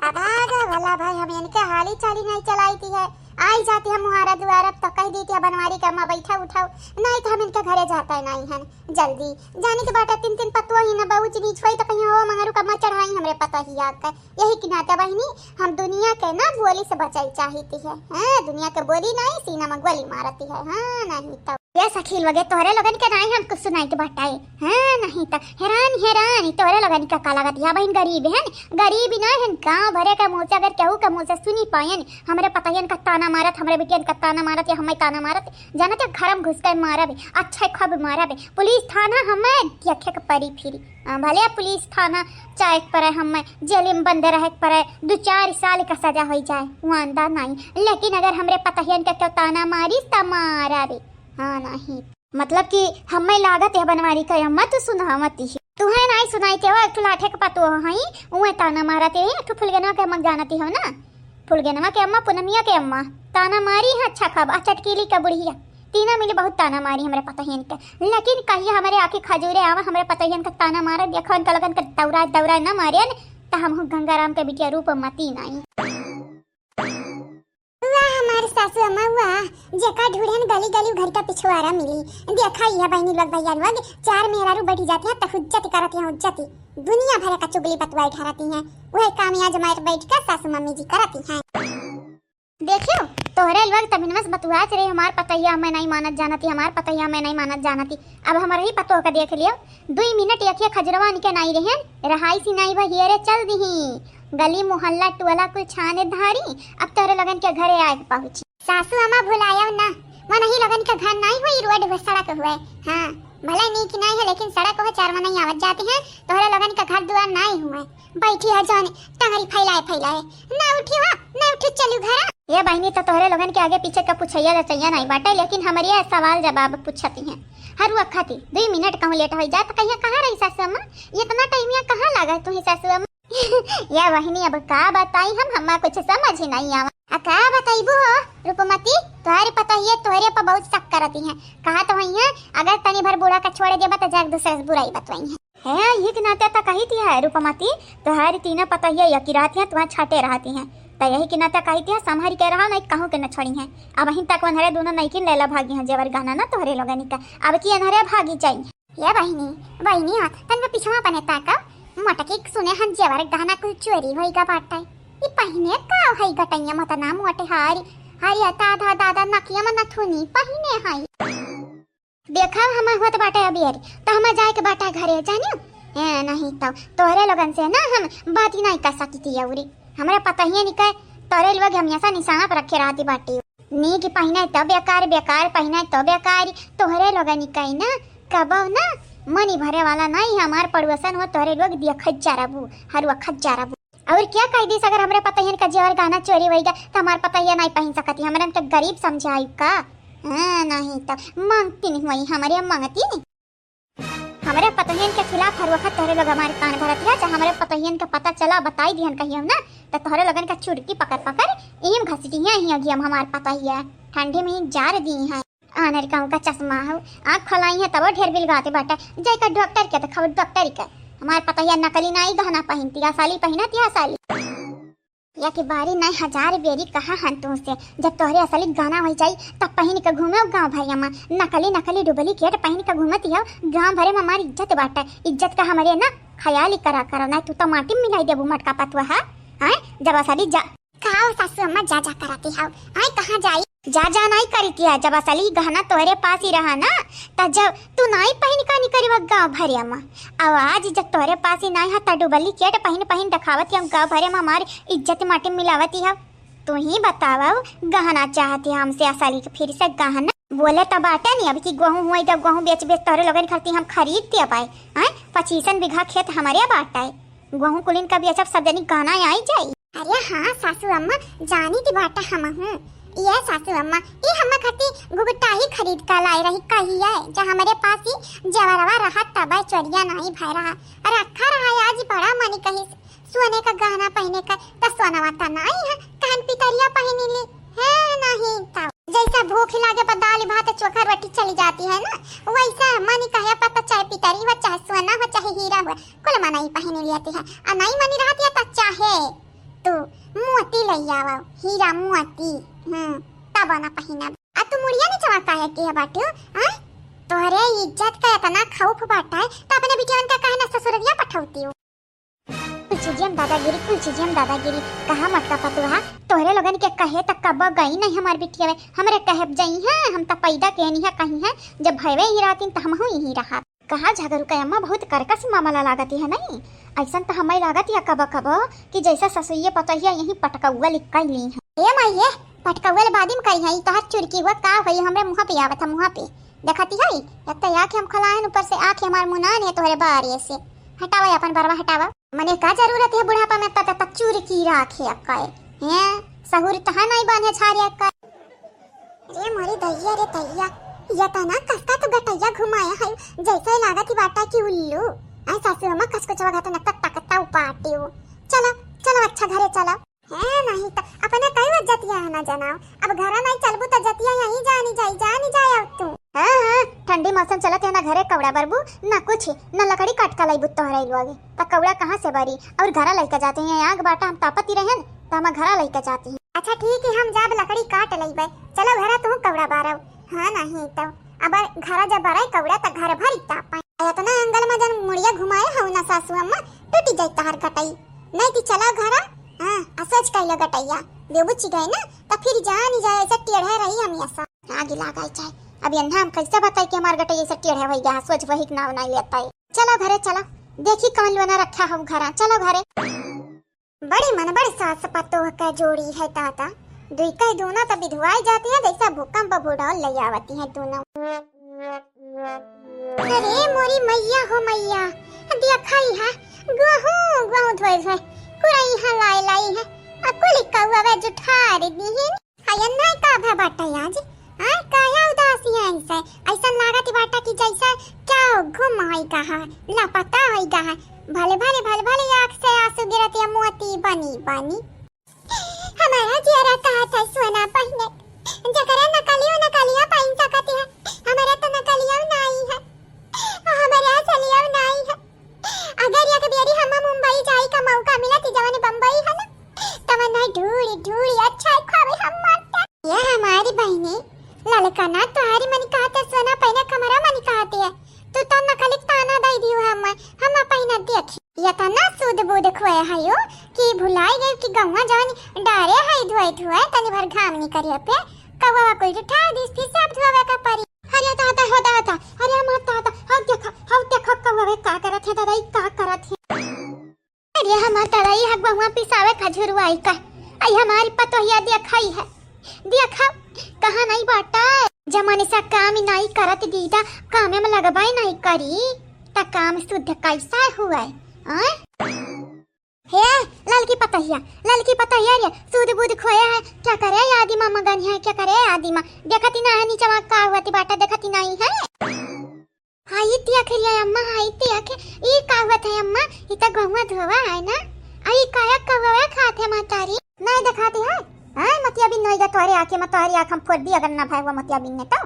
अभागा भला भाई, हम इनके हाली चाली नहीं चलाई थी है। आई जाती हम मुहारा दुआरा तो कह दी थी बनवारी के अम्मा बैठा उठाओ, नहीं तो हम इनके घरे जाता ही नहीं हन। जल्दी जाने के बाटे तीन तीन पतुआ ही ना बाबू जी नीच होई तो कहीं हो मंगरू का अम्मा चढ़ाई हमरे पता ही आके। यही के नाते बहिनी हम दुनिया के ना बोली से बचाई चाहिती है। हाँ, दुनिया के बोली नहीं, सीना में गोली मारती है। हाँ, नहीं तो। ये सखी लोगे, तोहरे लोगन के नाई हम कुछ सुनाई के बाटे। हाँ, नहीं तो। हैरान, हैरान, ई तोहरे लोगन का का लागत? या बहिन गरीब है, गरीब ही ना है, गाँव भरे के मुँह से अगर केहू के मुँह से सुनी पायन, हमरे पतहियन का ताना मारत, हमरे बिटियन का ताना मारत या हमें ताना मारत, जानत है घर में घुस के मारब, अच्छा खूब मारब, पुलिस थाना हमें देखे के परी फिरी। हाँ, भले पुलिस थाना चाहे के परे, हमें जेल में बंद रहे के परे, दो चार साल का सजा होई जाए, वांदा नाई। लेकिन अगर हमरे पतहियन के केहू ताना मारिस, त मारा रे। हाँ, नहीं। मतलब कि हमें लागत है बनवारी का अम्मा तू सुनावती है। तुहे नाई सुनाई के हो, एक ठो लाठे के पतोह हई, उहे ताना मारत है, एक ठो फुलगेनवा के अम्मा जानती हो ना। फुलगेनवा के अम्मा, पुनमिया के अम्मा, ताना मारी है अच्छा खाब, आ चटकीली का बुढ़िया, तीनों मिली बहुत ताना मारी हमरे पतोहियन के। लेकिन कहिया हमरे आँखी खजूरे आवा, हमरे पतोहियन के ताना मारे, देखो इनका लगन के दौड़ा दौड़ा न मारे न, त हम गंगाराम के बिटिया रूप मती नाई। वाह हमार सासू अम्मा वाह, जेका ढूढ़न गली गली घर का पिछुआरा मिली। देखा यह बहनी लोग भैया लोग, चार मेहरारू बैठी जाती हैं त हुज्जती करती हैं हुज्जती, दुनिया भर का चुगली बतवाई ठहराती हैं। वह काम यहाँ जमाए बैठ कर सासू मम्मी जी करती हैं। देखियो, तोहरे लोग तमिनवा से बतुआत रहे, हमार पतैया हमें नहीं मानत जानती, हमार पतैया हमें नहीं मानत जानती। अब हमारे ही पतोह का देख लियो, दुई मिनट यखिया खजरवा निके नहीं रहन, रहाई सी नहीं भा हियरे चल दिही। गली मोहल्ला टोला कुल छाने धारी, अब तोहरे लोगन के घरे आए के पहुँची। सासू अम्मा भुलायो ना, मनही लोगन के घर नहीं हुई, रोड हुए, सड़क हुए। हाँ, भले नीक नहीं है, लेकिन सड़क हुए, चार मनही आवत जाती हैं, तोहरे लोगन के घर दुआर नहीं हुए। बैठी है जाने टंगरी फैलाए फैलाए, ना उठी हो, ना उठी चलू घरा। ए बहिनी, त तोहरे लोगन के आगे पीछे का पुछैया जचैया नाहीं बाटे, लेकिन हमरे सवाल जवाब पूछती हैं। हर वक्त खाती दुई मिनट कहूँ लेट होइ जाए त कहिया कहाँ रही सासू अम्मा? इतना टाइमिया कहाँ लागा तुही सासू अम्मा? या बहिनी, अब का बताई हम, हम्मा कुछ समझ ही नाहीं आवा। आ का बताइबू हो रूपमती, तोहरे पतोहिया तोहरे पर बहुत शक करती हैं। कहा तो वही है, अगर तनी भर बूढ़ा का छोड़ देबा त जाके दूसरे से बुराई बतवाई है। है, यही के नाते त कही थी है रूपमती, तोहरी तीनों पतोहिया एक ही रहती हैं, तुम्हारे छाटे रहती हैं। त यही के नाते कही थी है, संभारी के रहा, नहीं कहूँ के न छोड़ी हैं। अब वहीं तक वनहरे दोनों नईकिन लेला भागी हैं, जेवर गहना ना तोहरे लोगनी का, अब की अनहरे भागी जाई। ए बहिनी, बहिनी, हाँ, तनका पिछवा पने ताका, मोटकी सुने हन जेवर गहना कुल चोरी होइगा बाटे। ई पहिने का है गटैया मत ना मोटे हारी, हारी दादा दादा नकिया में नथुनी पहिने है। देखा हम होत बाटे अबियरी, त हम जाए के बाटे घरे, जानियो। ए, नहीं तो तोहरे लोगन से ना हम बात ही नहीं कर सकती अउरी। हमरे पतोहिया निकाय तोहरे लोग हमेशा निशाना पर रखे रहती बाटी। नीक पहिने तो बेकार, बेकार पहिने तो बेकार। तोहरे लोगनी कही ना, कबो ना मनी भरे वाला नहीं, हमार पड़ोसन हो, तोहरे लोग देखत जा रहबू, हर वक्त जा रहबू। और क्या कह दीस, अगर हमरे पतोहियन का जेवर गहना चोरी होइगा, तो हमार पतोहिया नहीं पहिन सकती, हमरन के गरीब समझाई का? हाँ, नहीं तो मांगती नहीं हुई, हमरे मांगती नहीं। हमरे पतोहियन के खिलाफ हर वक्त तोहरे लोग हमारे कान भरत है, चाहे हमरे पतोहियन के पता चला, बताई दिहन कहियो ना, तो तोहरे लोगन का चुड़की पकड़ पकड़ इहिम घसीटिया ही अगियम हमार पतोहिया, ठंडी में ही जार दी हैं। आनर कहूँ का चश्मा हो, आँख खोलाई है तबो ढेर बिलगाते बाटे, जाए का डॉक्टर के देखाओ, डॉक्टर के। हमार पतोहिया नकली नाई गहना पहिनती, असली पहिनती, असली। या कि बारी नाई हजार बेरी कहा हन तुमसे, जब तोहरे असली गहना होइ जाई, तब पहिन के घूमे गाँव भरिया में। नकली, नकली डुप्लीकेट पहिन के घूमती हो, गाँव भरे में हमारी इज्जत बाटे। इज्जत का हमरे ना ख्याल ही करा करो, नाई तू तो माटी में मिलाई देबू मटका पतुआ है। आय, जब असली जा, का हो सासू अम्मा जा जा करती हो? आय, कहाँ जाई? जा जा नाई करी किया, जब असली गहना तोहरे पास ही रहा ना, त जब तू नाई पहिन का निकरी गाँव भरिया में। अब आज जब तोहरे पास ही नाई है, त डुप्लीकेट पहिन पहिन दिखावत हम गाँव भरे में, हमार इज्जत माटी में मिलावती हो। तू ही बतावा, गहना चाहती हमसे असली के, फिर से गहना बोले त बाटे नहीं, अब की गेहूं हुई, जब गेहूं बेच बेच तोहरे लोगन खरती हम खरीदती अब आए, हैं? पच्चीसन बीघा खेत हमरे बाटे, गेहूं कुलिन का बेचब, सब जनी गहना आई जाई। अरे हाँ सासू अम्मा, जानी ती बाटा हमहूँ। ये सासू अम्मा, ये हम खती घुघटा ही खरीद का लाए रही, कही है, जो हमरे पास ही जेवरवा रहा तब चोरिया नहीं भय रहा, रखा रहा। आज बड़ा मनी कही सोने का गहना पहिने का, त सोनवा त नहीं है, कहन पितरिया पहिनी ली है, नहीं त जैसा भूख लागे पर दाल भात चोखा रोटी चली जाती है ना, वैसा मनी कहे पर त चाहे पितरी हो, चाहे सोना हो, चाहे हीरा हो, कुल मनई पहिन लेती है। आ नहीं मनी रहती है त चाहे तू मोती ले आवा, हीरा मोती, हम्म, तब ना पहिनब। आ तू मुड़िया नीचवा काहे के बाटू? आय, तोहरे इज्जत का इतना खौफ बाटा है, त अपने बिटियन का काहे ना ससुररिया पठौती हो? कुल चीजियम दादागिरी, कुल चीजियम दादागिरी। कहा मटका पतुआ, तोहरे लोगन के कहे त कब गई नहीं हमार बिटिया, हमरे कहे जई है, हम त पैदा के नहीं है कहीं है, जब भयवे ही रहतीन त हमहू यही रहत। कहा झगरू का अम्मा, बहुत करकस मामला लागत है नहीं? ऐसन त हमें लागत या कबो कबो कि जैसे ससुइये पतोहिया यही पटकौआ लिक्का ली है। ए माई, ये पटकौआ ले बादिम कही है, तोहर चुरकी हुआ का होई, हमरे मुँह पे आवत है, मुँह पे। देखती है, एक तो आँख हम खलायन, ऊपर से आँख हमार मुनान है तोहरे बारे से। हटावा अपन बरवा, हटावा। मने का जरूरत है बुढ़ापा में त, त, त चुरकी राखे अक्का है? हैं? सहूर त है नहीं बान्हे छारे अक्का। रे मोरी दैया रे दैया, ये तना कसका तो गटैया घुमाया है, जैसे लागत ही बाटा की उल्लू। आय सासू अम्मा, कसकुचवा घात न तक तकता उपाटी हो। चलो, चलो अच्छा घरे चलो। है नहीं तो अपने कई जतिया है ना जनाओ, अब घरा नहीं चलबू तो जतिया यहीं जानी जाई, जानी जाए अब तू। हाँ, हाँ, ठंडी मौसम चलत है ना घरे कौड़ा बरबू, ना कुछ, ना लकड़ी काट का लईबू तोहरे लोगे। त कौड़ा कहाँ से बरी? और घरा लइका जाते हैं, आग बाटा हम तापती रहन, त हम घरा लइका जाते हैं। अच्छा ठीक है, हम जाब लकड़ी काट लइबे। चलो घरा तू कौड़ा बारव। हाँ नहीं तो, अब घरा जब बारे कौड़ा त घर भर तापे। इतना एंगल में जन मुड़िया घुमाए हो ना सासू अम्मा, टूटी जाई तहार गटई। नहीं ती चलो घरा। हाँ, आ सोच कइलो गटैया, बेबुची गए ना, त फिर जानी जाए ऐसे टेढ़े रही हम ऐसा। आगी लागाई चाहे। अब यन्हा हम कैसे बताई कि हमार गटई ऐसे टेढ़े होई गया, सोच वही के नाव नहीं लेता है। चलो घरे चलो, देखी कौन लोना रखा हो घरा, चलो घरे। बड़ी मन बड़ी सास पतोह का जोड़ी है दादा, दुई कह दोनों तो विधवाई जाती है, जैसा भूकंप भूडौल ले आवती है दोनों। अरे मोरी मैया हो मैया, देखा ही है, गहूं, गहूं धोए धोए, कुरई है लाई लाई है, आ कुली कौआ वे जुठार दी है। एन्ना का भा बाटा आज? हाँ, काया उदासी है ऐसे? ऐसन लागत बाटा कि जैसे क्या गुम होई गा है, लापता होई गा है। भले, भले, भले, भले आँख से आँसू गिरत या मोती बनी, बनी। हमारा जियरा कहत है सोना पहिने, जकरा नकलियो नकलिया पहिन सकत है, हमारा तो नकलियो नाई है, हमारा असलियो नाई है। अगर एक बेरी हम मुंबई जाई का मौका मिलत, जवन बम्बई है ना, तवन नहीं ढूढ़ी ढूढ़ी अच्छा खावे हम मरता। ये हमारी बहिनी, ललका ना तोहारी मन कहत है सोना पहिने, हमारा मन कहत है, तू तो नकली ताना दई दियो हम, हम पहिना देखी। ये तो ना सूद बूद खोए है यो कि भुलाई गई कि गौवा जवन डारे है धोए धोए, तनी भर घाम निकरिया पे कौवा कुल उठा दिस, फिर से अब धोवे का परी। अरे दादा हो दादा, अरे हमार दादा, हौ देखा, हौ देखा कौवा का करत है दादा, ई का करत है? अरे हमार दादा, ई हगुआ पिसावे खजुरवाई का। आई हमारी पतोहिया देखई है। देखा, कहाँ नहीं बाटा। जमाने से काम ही नहीं करत दीदा, कामे में लगबाई नहीं करी, त काम शुद्ध कैसा हुआ है? आय? हे, ललकी पतोहिया, ललकी पतोहिया रे, सूद बूद खोया है, क्या करे आदिमा मगन है, क्या करे आदिमा? देखती ना है नीचवा का हुआ ती बाटा, देखती नहीं है। हाय, ई देख रे अम्मा, हाय, ई देख, ई का होत है अम्मा? ई त गहुआ धोवा है ना? आ ई काया कौवा खात है महतारी? नहीं देखाती है? हाँ, मतिया बिन नहीं गा तोहरे आँखें में, तोहरी आँख हम फोड़ दी अगर ना भाई वो मतिया बिन ने तो।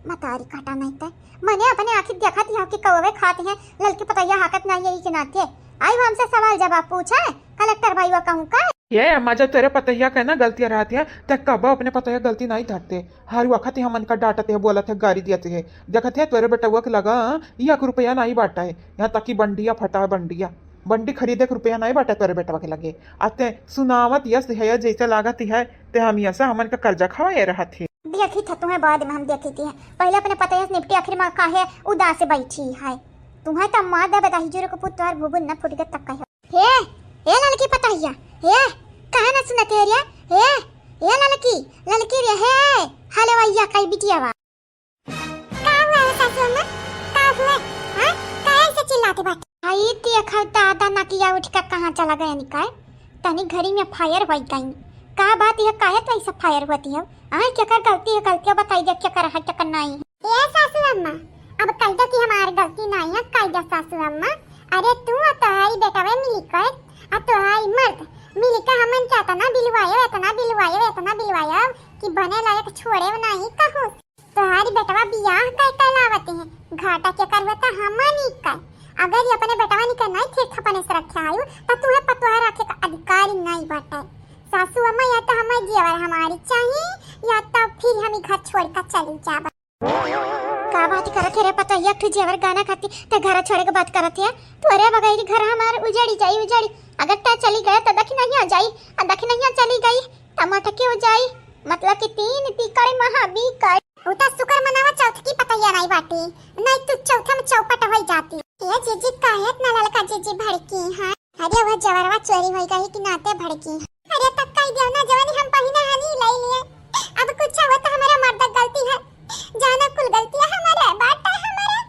महतारी काटा नहीं ते। मने अपने आँखी देखाती है कि कौवे खात है, ललकी पतैया हाकत नहीं है ई के नाते। आई वो हमसे सवाल जवाब पूछे, कलेक्टर भाई वो कहूँ का? ये अम्मा, जब तोरे पतैया के ना गलतियाँ रहती है, त कबो अपने पतैया गलती नहीं धरते। हर वक्त ही हमन का डांटत है, बोलत है, गारी दियत है। देखत है तोरे बेटउआ के लगा एक रुपया नाहीं बाटा है, यहाँ तक कि बंडिया फटा है, बंडिया, बंडी खरीदे के रुपया नाहीं बाटा है तोरे बेटवा के लगे। आ ते सुनावत यस है, जैसे लागत है ते हम यस हमन का कर्जा खवाए रहत है। देखी था तुम्हें बाद में हम देखी थी, पहले अपने पतैया से निपटी, आखिर में काहे उदास बैठी है। तुम्हें तो मार दे बताही जुरे को पुत तोहर भूबुन न फूट के तक कहे। हे, ए ललकी पतैया, हे, काहे ना सुनत है रे? हे, ए ललकी, ललकी रे, हे, हलवैया कई बिटिया बा। का हुआ है सासू अम्मा? का हुआ? हाँ? काहे से चिल्लाते बाटे? आई देखा दादा नकिया उठ के कहाँ चला गया निकाय? तनी घड़ी में फायर होई गई। का बात है, काहे तो ऐसा फायर होती है? आय, केकर गलती है? गलतियाँ बताई दे, केकर है, केकर नहीं है। ए सासू अम्मा, अब कह दो कि हमार गलती नहीं है, कह दो सासू अम्मा। अरे तू और तोहरी बेटवा मिली कर, और तोहरी मर्द मिली कर हमन के इतना बिलवायो, इतना बिलवायो, इतना बिलवायो कि बने लायक छोड़े नहीं कहूँ। तोहरी बेटवा बियाह कर के लावत है, घाटा के करवे तो हमन ही कर। अगर ये अपने बेटवा निकर नहीं ठीक ठपने से रखे आयु, तो तुम्हें पतोह रखे का अधिकार ही नहीं बाटे। सासू अम्मा, या तो हमें जेवर हमारी चाहिए, या तो फिर हम ई घर छोड़ कर चली जाब। का बात करत है रे पतोहिया, एक ठो जेवर गहना खाती ते घर छोड़े के बात करत है? तोरे बगैर घर हमार उजड़ी जाई, उजड़ी। अगर ते चली गए तो दखिनहिया जाई, आ दखिनहिया चली गई त मटकी हो जाई। मतलब कि तीन तीकड़ महाबीकड़। उ त शुक्र मनावा चौथ की पतैया नहीं बाटी, नहीं तू चौथा में चौपट होई जाती। ए जीजी, काहे इतना ललका जीजी भड़की है? अरे वो जवरवा चोरी होई गई कि नाते भड़की। अरे तब कही देव ना जवानी हम पहिना हनी लाई लिए। अब कुछ हुआ तो हमारा मर्द गलती है, जाना कुल गलतियाँ हमारे बाटा हमारे।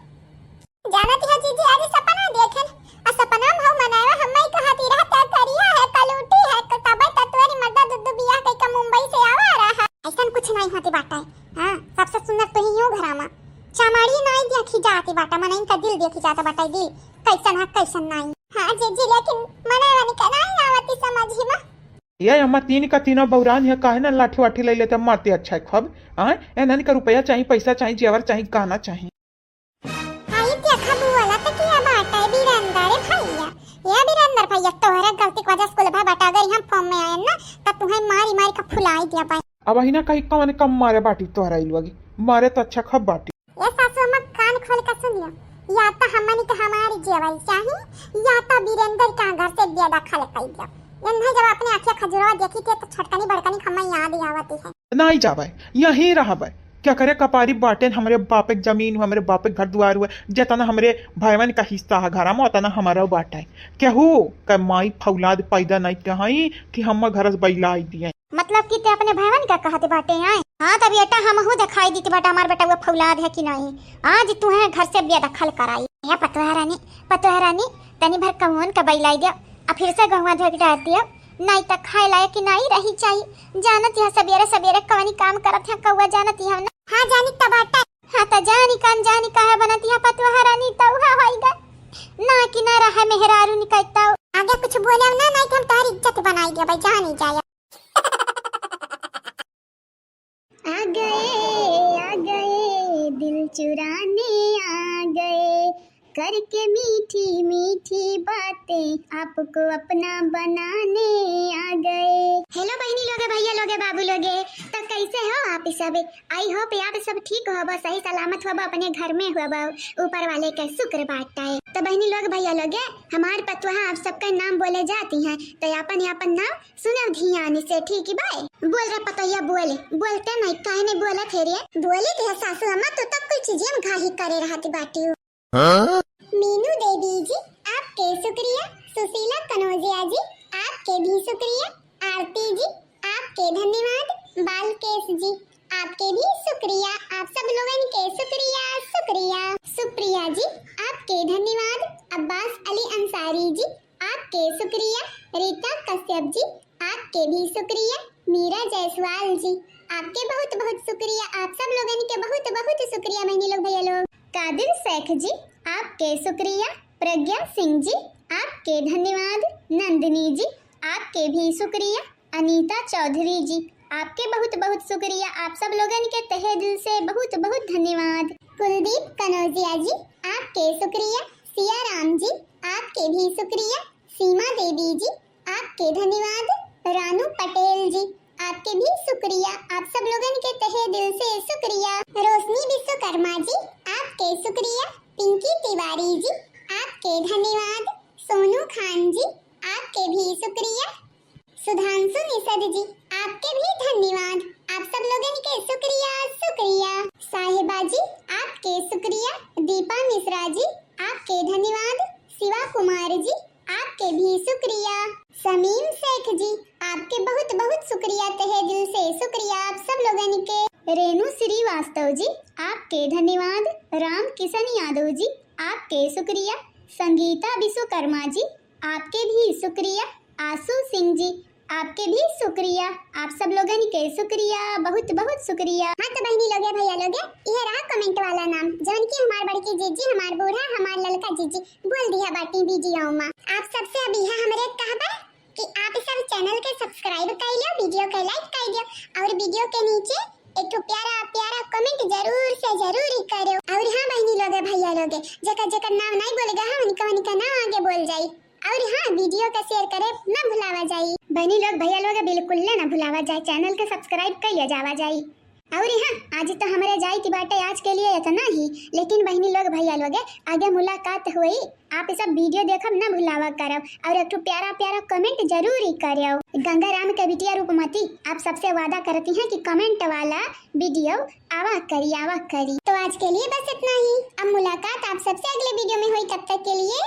जानत है जीजी, आज सपना देखेन, आ सपना में हम मनावा हम नहीं कहती रहता करिया है, कलूटी है, क-, तबे त तोरी मर्दा दुद्दू बियाह कई का मुंबई से आवा रहा। ऐसन कुछ नहीं होती बाटा है। हाँ, सबसे सुंदर तो ही यूं घरा में। चमाड़ी नहीं देखी जाती बाटा, मन इनका दिल देखी जाता बाटा, दिल कैसन है कैसन नहीं। हाँ जीजी, लेकिन मनावा निका नहीं आवती समझी में। ये अम्मा तीन का तीनों बौरान है, काहे ना लाठी वाठी ले लेते, मारते अच्छा है खूब। हाँ, एनन का रुपया चाहिए, पैसा चाहिए, जेवर चाहिए, गहना चाहिए। आई देखा बोला त किया बाटा है बीरेंदर भैया। ये बीरेंदर भैया, तोहरा गलती की वजह से कुल भा बाटा, अगर हम फॉर्म में आए ना, त तुम्हें मारी मारी का फुलाई दिया भाई। अब अहिना कहीं कौन कम मारे बाटी तोहरा ई लोग, मारे तो अच्छा खब बाटी। ये सासू अम्मा, कान खोल के सुनियो, या तो हमनी के हमारी जेवल चाही, या तो बीरेंदर के घर से बेदखल कर दियो। इन्हें जब अपने आँखें खजुरवा देखी थे तो छोटकनी बड़कनी खम्मा याद ही आवती है। नहीं जाबे, यहीं रहबे। क्या करे, कपारी बाटेन, हमरे बापे के जमीन हुए, हमरे बापे के घर दुआर हुए, जितना हमरे भाईवन का हिस्सा है घर में, उतना हमारा बाटा है। केहू का माई फौलाद पैदा नहीं कहाई कि हम घर से बैला आई दिए। मतलब कि ते अपने भाईवन का कहते बाटे हैं? हाँ, तब बेटा हमहू दिखाई दीते बाटा, हमार बेटा वो फौलाद है कि नहीं। आज तुम्हें घर से बेदखल कराई। हे पतोह रानी, पतोह रानी, तनी भर कहून का बैलाई दिया, आ फिर से गहुआ धोए के डाल दिया। नाई त खाए लायक ही नाई रही चाही। जानत यहाँ सबेरे सबेरे कवनी काम करत है कौआ, जानत यहाँ ना। हाँ जानी त बाटा। हाँ त जानी कान जानी काहे बनत यहाँ पतोहा रानी त उहा होई गा। ना कि ना रहा मेहरारू निकलता। आगे कुछ बोले ना, नाई त हम तोहरी इज्जत बनाई देबै, जानी जाया। आ गए, आ गए, दिल चुराने आ गए, करके मीठी मीठी बातें आपको अपना बनाने आ गए। Hello बहिनी लोगे, भैया लोगे, बाबू लोगे, तो कैसे हो आप सब? I hope आप सब ठीक होबो, सही सलामत होबो, अपने घर में होबो, ऊपर वाले के शुक्र बाटे। तो बहिनी लोग, भैया लोगे, हमार पतोहा आप सबका नाम बोले जाती हैं, तो आपन आपन नाम सुनब ध्यान से, ठीक बाय? बोल रे पतोहिया, बोल। बोलते नहीं, काहे नहीं बोलत है रे? बोली थे सासू अम्मा, तू तो कुल चीजें में घाही करे रहती बाटी हो। हाँ? मीनू देवी जी, आपके शुक्रिया। सुशीला कनौजिया जी, आपके भी शुक्रिया। आरती जी, आपके धन्यवाद। बालकेश जी, आपके भी शुक्रिया। आप सब लोगन के शुक्रिया, शुक्रिया। सुप्रिया जी, आपके धन्यवाद। अब्बास अली अंसारी जी, आपके शुक्रिया। रीता कश्यप जी, आपके भी शुक्रिया। मीरा जायसवाल जी, आपके बहुत बहुत शुक्रिया। आप सब लोगन के बहुत बहुत शुक्रिया बहनी लोग, भैया लोग। कादिर शेख जी, आपके शुक्रिया। प्रज्ञा सिंह जी, आपके धन्यवाद। नंदिनी जी, आपके भी शुक्रिया। अनीता चौधरी जी, आपके बहुत बहुत शुक्रिया। आप सब लोगन के तहे दिल से बहुत बहुत धन्यवाद। कुलदीप कनौजिया जी, आपके शुक्रिया। सिया राम जी, आपके भी शुक्रिया। सीमा देवी जी, आपके धन्यवाद। रानू पटेल जी, आपके भी शुक्रिया। आप सब लोगन के तहे दिल से शुक्रिया। रोशनी विश्वकर्मा जी, आपके शुक्रिया। पिंकी तिवारी जी, आपके धन्यवाद। सोनू खान जी, आपके भी शुक्रिया। सुधांशु निषद जी, आपके भी धन्यवाद। आप सब लोगन के शुक्रिया, शुक्रिया। साहिबा जी, आपके शुक्रिया। दीपा मिश्रा जी, आपके धन्यवाद। शिवा कुमार जी, आपके भी शुक्रिया। समीम शेख जी, आपके बहुत बहुत शुक्रिया, तहे दिल से शुक्रिया आप सब लोगन के। रेणु श्रीवास्तव जी, आपके धन्यवाद। राम किशन यादव जी, आपके शुक्रिया। संगीता विश्वकर्मा जी, आपके भी शुक्रिया। आशु सिंह जी, आपके भी शुक्रिया। आप सब लोगन के शुक्रिया, बहुत बहुत शुक्रिया। हाँ तो बहनी लोगे, भैया लोगे, ये रहा comment वाला नाम, जौन की हमार बड़की जीजी, हमार बूढ़ा, हमार ललका जीजी बोल दिया बाटी video में। आप सबसे अब यह हमरे कहबा कि आप सब channel के subscribe कर लियो, video के like कर दियो और video के नीचे एक ठो प्यारा प्यारा comment जरूर से जरूर ही करो। और हाँ बहनी लोगे, भैया लोगे, जेकर जेकर नाम नहीं बोले गा, उनका उनका नाम आगे बोल जाई। और हाँ, video का share करे ना भुलावा जाई। बहनी लोग, भैया लोग, बिल्कुल ले ना भुलावा जाए, channel के subscribe कर लिया जावा जाई। और हाँ, आज तो हमरे जाए की बाटे आज के लिए इतना ही, लेकिन बहनी लोग, भैया लोग, आगे मुलाकात हुई। आप सब video देखब ना भुलावा करब और एक ठो प्यारा प्यारा comment जरूर ही करब। गंगा राम के बिटिया रूपमती आप सबसे वादा करती हैं कि comment वाला video आवा करी, आवा करी। तो आज के लिए बस इतना ही। अब मुलाकात आप सबसे अगले video में हुई, तब तक के लिए